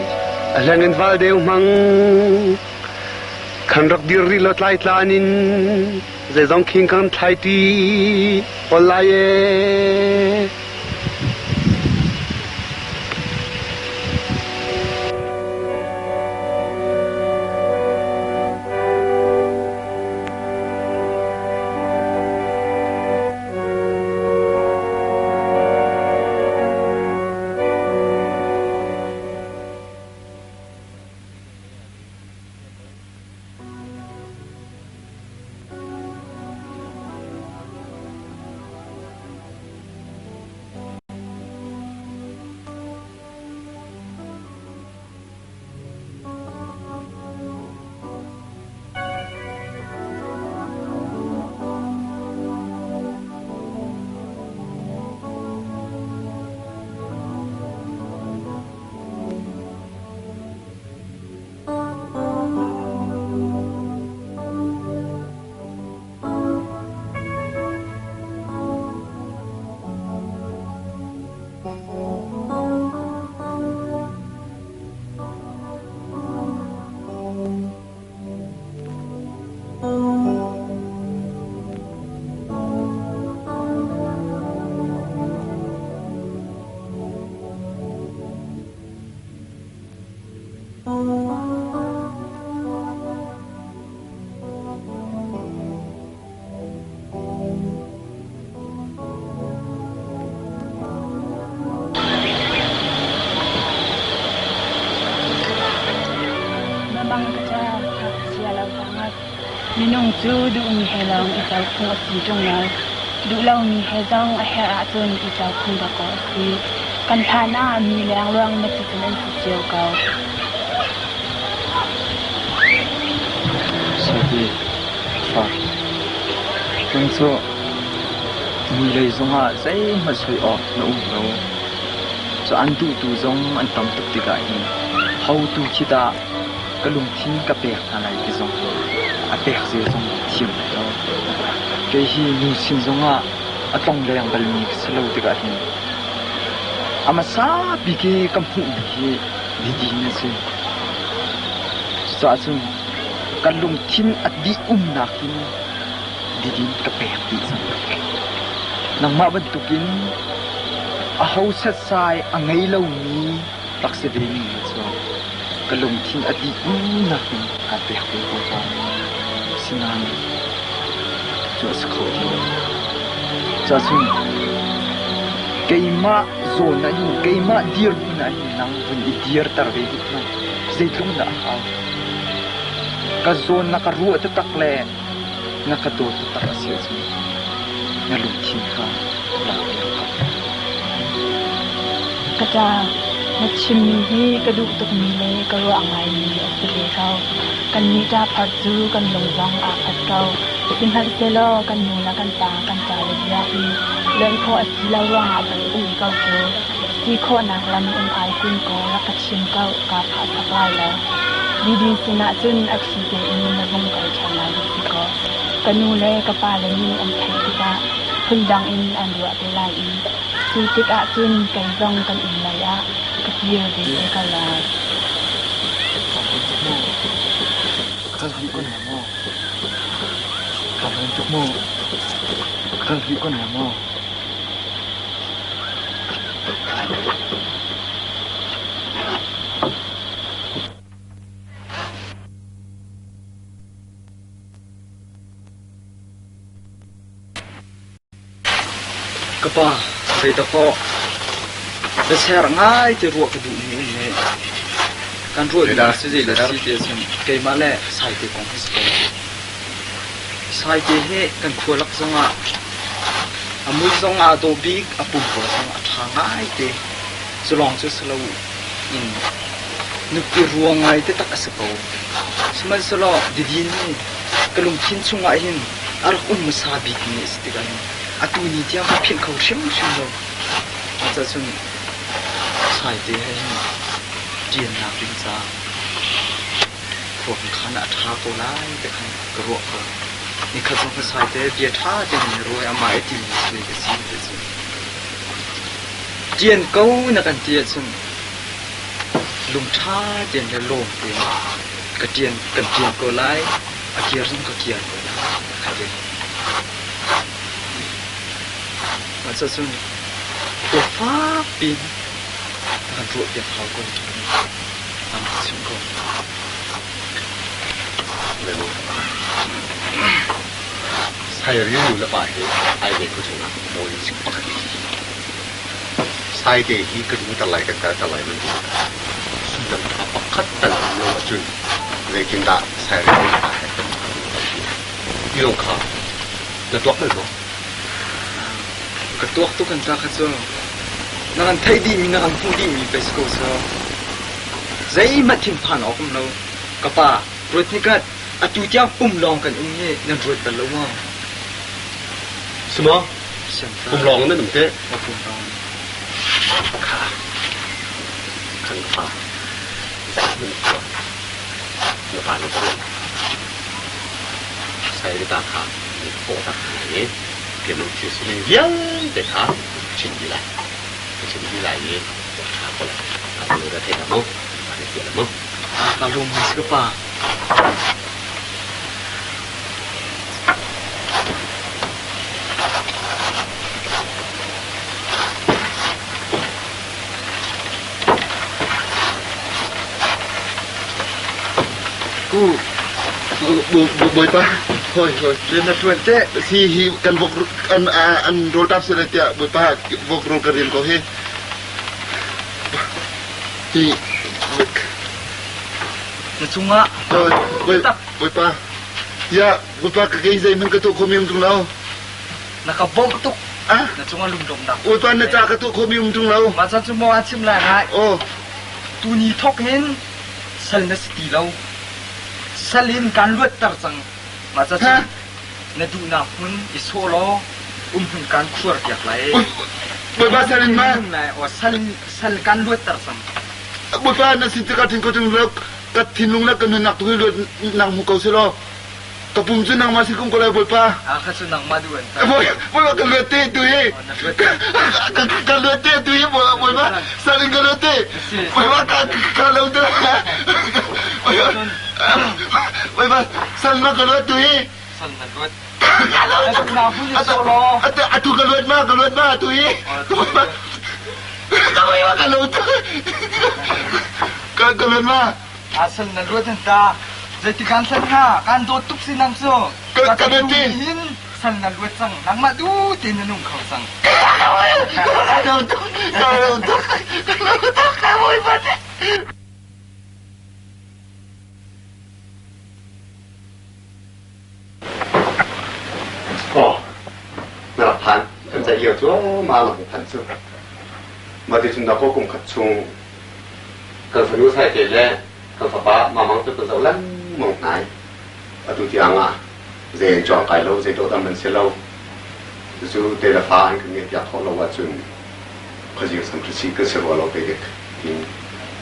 a hleng in val deu hmang. Khan rak dir rih law tlai tlan in zeizong khing kan thlai ṭi hol lai ee. Na mang ka ca ngakchia lo hlah Minung cu duhmi he lawng i co phung a si ṭung lo. Duh lomi he zong a herh ahcun i co phung dakaw a si. Kan hlan ah mi lengluang na si cun an si cio ko. Sati, far. Tung cu mui lei zongah zeihmanh soi awk na um lo. Cu an duhtu zong an tam tuk tikah hin hotu khi dah ka lungthin ka pek hna lai ti zong a pek zia zong thiam lai lo. Kei hi nu sin zongah a tlongleng balmi ka si lo tikah hin a hmasa bik i ka hmuhmi hi didin a si. Cucaah cun ka lungthin a dih umnak in didin ka pek dih cang. Nangmah bantukin aho setsai a ngei lomi rak si ve ning la cu ka lungthin a dih umnak in kaan pek ve ko hnga. Sinain cu a si kho ti lo. Cacun keimah zawn ah hin keimah dirhmun ah hin nang vun i dirter ve hnik hmanh zeitluk dah a hau. Ka zawn na ka ruah taktak le na ka dawt taktak a si ahcun na lungthin kha lak piak ko. Ka ṭa, na chimmi hi ka duh tukmi le ka ruah ngaimi a si ve ko. Kannih ṭaphar cu kan lung zong aa khat ko. Sihmanhsehlaw kan nu le kan pa kan ṭale bia hi lonh khawh a si lo ruangah pei a si ko cu. Si khawhnak lam um ai kun kaw rak ka chim ko, kaa phah sak lai lo. Didin sinah cun a thli tein na vung kal ṭhan lai va si kaw, ka nu le ka pale nih an theih tikah phundang in an ruah te lai i cu tikah cun kei zong kan inn lei ah ka kir ve te ko lai. Kal rih ko ne maw? Ka lawm tuk mu. Kal rih ko ne maw? Ka pa, zei dakaw na ser ngai ti ruah ka duhmi um i kan ruah duhmi cu zei dah si ti ahcun keimah le Saite kong hi si ko. Saite hi kan khua lak zongah a mui zong aa dawh bik, a pumrua zong a ṭha ngaite. Cu lawng cu si lo in nupi ruang ngai taktak a si ko. Sihmanhsehlaw didin hi ka lungthin chungah hin a rak um hmasa bikmi a si tikah hin atu ni tiang ka philh kho hrimhrim lo. Cucaah cun Saite he hin ṭiannak ding caah khua kan khan ah a ṭha ko lai ti khan ka ruah ko. Nikhat zong kha Saite bia ṭha tein in ruai amah i timi si ka si ti cu. Ṭian ko na kan ti ahcun lungṭha tein le lawm tein ka ṭian kan ṭian ko lai, a kir zong ka kir ko lai ka ti. Mah cun khua fakpi in na kan ruahpiak hau ko timi an rak chimh ko. Sairil nu le pa hi ai ve ko chungah bawi sik pakhat Saite hi ka du ter lai kan kal ter lai man ti. Sullam tha pakhat tal um lo ahcun zeitindah Sairil nu le pa he kan ti. Ti lawng kha na tuak bal maw? Ka tuak tuk an ta kha cu. Na kan theih dihmi na kan hmuh dihmi pei si ko cu. Zeihmanh thinphan awk um lo. Ka pa, ruat hnikat, atu tiang pum lawng kan um hi nan ruat bal lo maw? Si maw? Pum lawng nan um teh? Pum lawng. Kha. Kan fa. Nan tuah. Na pa na tuah. Sai le ta kha ni pawh tak hna i keimah thil sining vialte kha ka chim dih lai. Ka chim dih lai i a ṭha ko lai. Ka lung a thei dah maw? Ka thei dah maw? Ka lung hmai si ka pa. Ku Bawipa hoi hoi rian na ṭuan teh si hi kan vok an an rawl tap seh tiah Bawipa vok rawl ka rian ko hi hi na cungah Bawipa ya Bawipa ka kei zeihmanh ka tuah khomi um ṭung lo na ka bawmh tuk na cungah lunglawmhnak Bawipa na ca ka tuah khomi um ṭung lo mah caan cu maw an chim lai ngai oh tuni thawk hin sal na si ti lo Sal in kaan luatter cang. Mah ca cu na duhnak hmun i sawh law umhmun kaan khuarpiak lai. Bawipa sal in ma? Aw sal sal kaan luatter cang. Bawipa na sin tikah thin ko tung ka thinlung le ka nunnak tu hi luat nang hmu ko seh law ka pum cu nangmah sin kum ko lai Bawipa. Ah kha cu nangmah duh an ta. Bawipa ka luat te tu hi. Ka luat te tu hi Bawipa sal in ka luat te. Bawipa ka ka lo te. Bawipa sal ma ka luat tu hi. Sal na luat. Atu ka luat ma ka luat ma tu hi. Bawipa ka luat. Ka ka luat ma. Asal na luat an ta. Zeiti kan san hnga? Kan dawt tuk si nang cu. Ka ka ti. Hin sal na luat cang. Nangmah du te na nung kho cang. Ka lo tuk. Ka lo tuk. Ka lo tuk. Ka bawipa te. Oh, na rak phan. Kan ceih lio cu ma na hung phan cu. Mah ti cun dakaw kum khat chung kan fanu sai te le kan fapa mamang cu kan zoh lengmang hna i atu tiang ah zei an cawng kai lo, zei dawh dam an si lo. Cucu te le fa an kan ngeih piak khawh lo ahcun khuazing samhri kan si rua lo pe dek tiin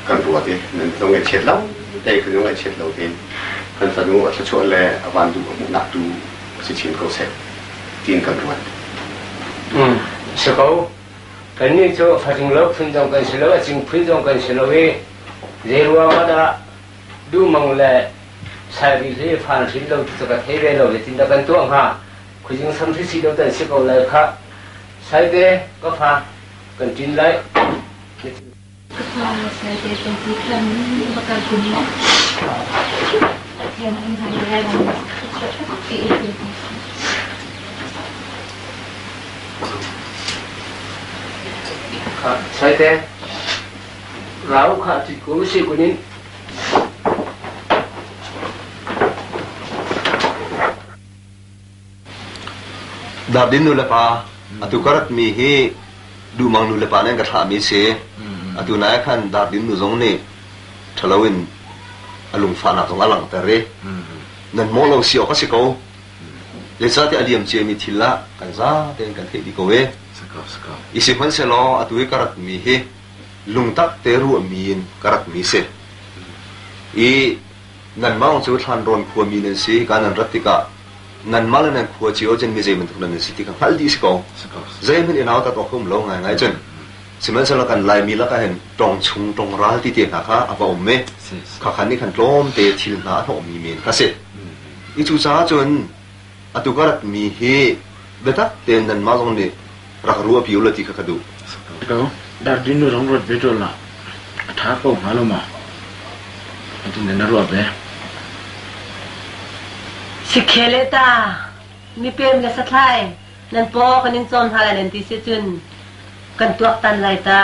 kan ruat i nan zong ngaihchiat lo te kan zong ngaihchiat lo tein kan fanu a thluachuah le a van duh a hmuhnak tu a si chin ko seh tiin kan ruat. Si ko. Kannih cu facing lo phun zong kan si lo, a cing phun zong kan si lo i zei ruang ah dah duhmang le sairil hi fan hrin lo ti cu ka thei ve lo zeitindah kan tuah hnga khuazing samhri si lo tan si ko lai khah Saite ka fa kan ṭin lai. Ka fa saite kan ti khan va kal kun mu. Pathian an hman lai lam ti i Kha saite rau kha ti ko si kunin Dardin nulepa atu ka ratmi hi Duhmang nulepa nih an ka thlahmi a si. Atu nai ah khan Dardin nu zong nih ṭhalo in a lungfahnak zong a langhter i nan mawh lo si awk a si ko. Zeicahtiah a liam ciami thil ah kan zate in kan theih dih ko i. I sihmanhsehlaw atu i ka ratmi hi lungtak te ruahmi in ka ratmi si. I nanmah cu Thlanrawn khuami nan si, hika nan rat tikah nanmah le nan khua cio cun mi zei bantuk nan si ti kha hngalh dih si ko. Zeihmanh i nautat awk um lo ngaingai cun. Sihmanhsehlaw kan Laimi lakah hin tong chung tong ral ti te hna kha a va um i khakhan nih khan tlawmte thil hna a hnawhmi men kha si. I cucaah cun atu ka ratmi hi biatak tein nanmah zong nih rak ruahpi u law ti kha ka duh. Ko Dardin nu zong ruat ve ṭual lah a ṭha ko hnga lo ma? Ati na ruah ve. Sikhel e ta, mipem le sathlai nan paw kan in cawm hna lai nan ti si cun kan tuaktan lai ta.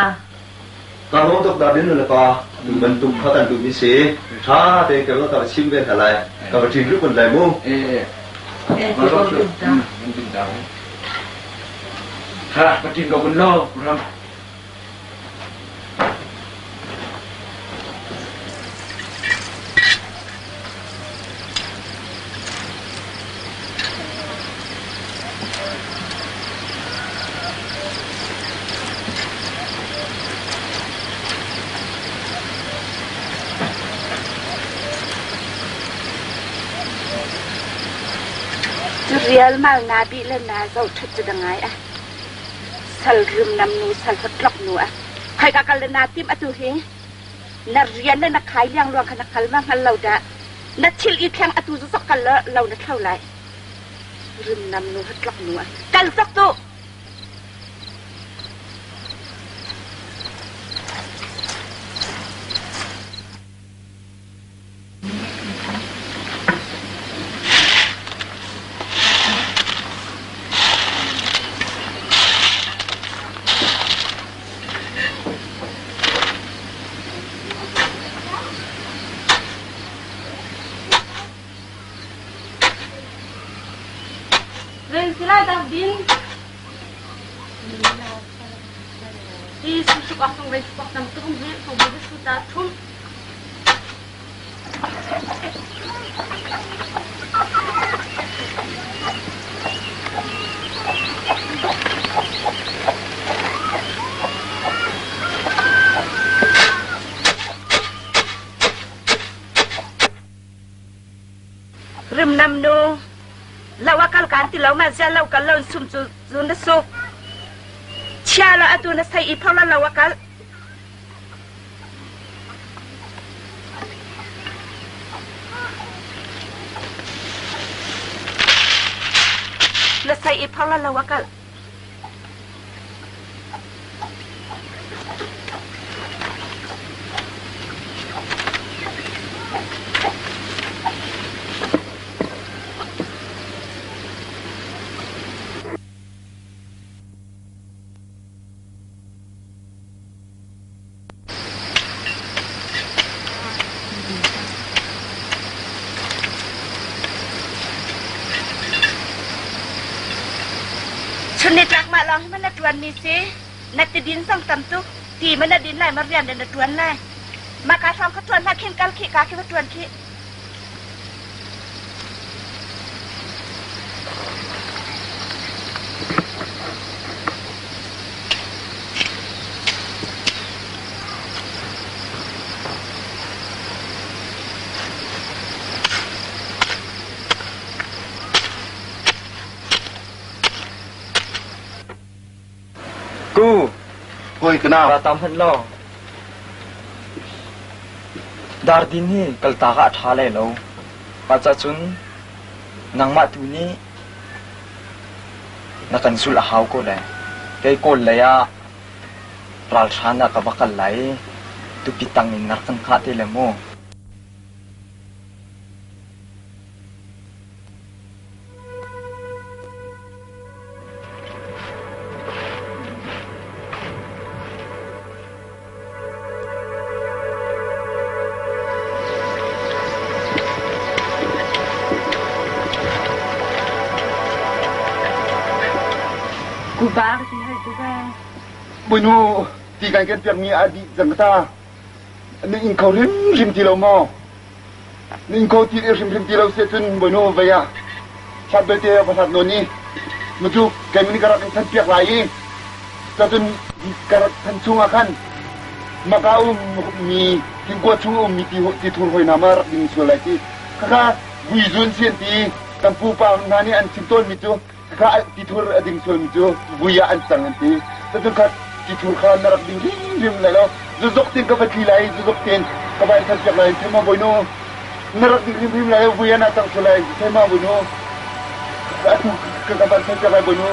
Ka lawm tuk Dardin nu le pa tu bantuk kha kan duhmi si. Ṭha tein ka ka va chim ve hna lai. Ka va ṭin rih kun lai mu. Eh, Ha, va ṭin ko kun law, ram. Cu rialmal na bih le na zohṭhat cu da ngai a. Sal rimnam nu, sal hlatlok nu a. Khoika kal le naa tim atu hi? Na rian le na khai liangluang kha na hngal ma hngal lo dah? Na thil i thleng atu cu zok kal lo na thlo lai. Rimnam nu, hlatlok nu a. Kal zok tu! Zei dah din? Hi su suk ak sung vei suk ak tam tuk hi sung vei su ta thum. Rimnam nu lo a kal kan ti lo ma zia lo kal lo sum cu cu na suk chia lo atu na sei i phor lo a kal Na sei i phor lo a kal. Chun nitlak mah lawng hi ma na ṭuanmi si? Na tidin zong tam tuk. Ti ma na din lai ma rian na ṭuan lai? Mah ka hrawng kha ṭuan hlah khin kal khi ka khi va ṭuan khi. Ku. Hoi ka nau. Ra tam hmanh law. Dardin hi kaltak ah a ṭha lai lo. Mah cacun nangmah tu nih na kan zulh a hau ko lai. Kei Kawl lei ah ralhran ah ka va kal lai i tupi tang in na rak kan hngah te le mu. Bawinu ti kan kan piakmi a dih cang ta. Na ing kho hrimhrim ti lo maw? Na ing kho ti hrimhrim ti lo si ahcun bawinu vei ah hlat belte va hlat nawn i mucu keimah nih ka rak in than piak lai i cacun ka rak than chung ah khan maka ummi thingkua chung ummi ti thur hoi hna ma rak ding sual lai ti khakha vui zun si an ti kan pupa hna nih an chim tawnmi cu khakha ti thur a ding sualmi cu vui ah an cang an ti cacun kha ti. Ti thur kha na rak ding hrimhrim lai lo. Zuzuk tin ka va tli lai, zuzuk tin ka va in than piak lai. Thei ma bawinu na rak ding hrimhrim lai, vui ana cang su lai. Thei ma bawinu atu ka ka van than piak lai bawinu.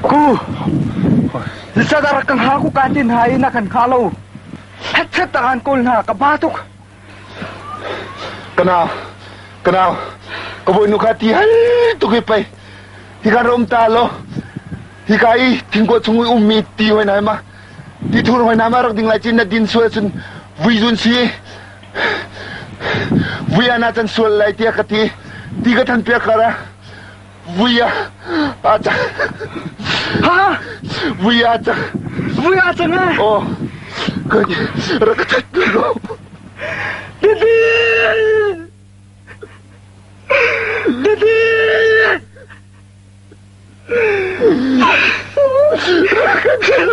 Ku, zeicahdah rak kan ha ku ka tin hna i na kan kha lo. Het ta kan kawl hna ka ba tuk. Ka nau, ka nau, ka bawinu kha ti hal tuk hi pei. Hi kan rom ta lo. Hi ka i thingkuah chung i ummi ti hoi na ma. Ti thur hoi na ma rak ding lai cin na din sual cun vui zun si. Vui ana can sual lai tiah ka ti. Ti ka than piak kara. Vui a a cang. Ha? Vui a cang. Vui a cang eh? Oh. Ka rak ka that ko. Didi! Didi! Rak ka that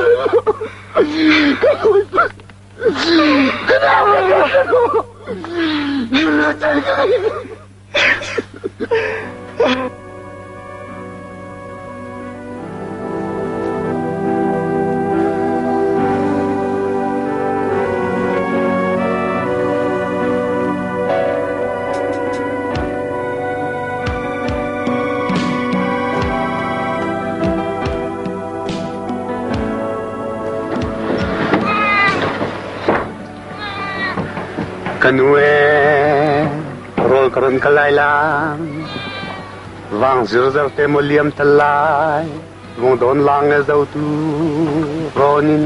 Ka Ka nau ka that ko. Ka nu ee, rawl ka run kal lai lang. Vang zirzer te maw liam tal lai. Vung dawn lang e zotu rawn in.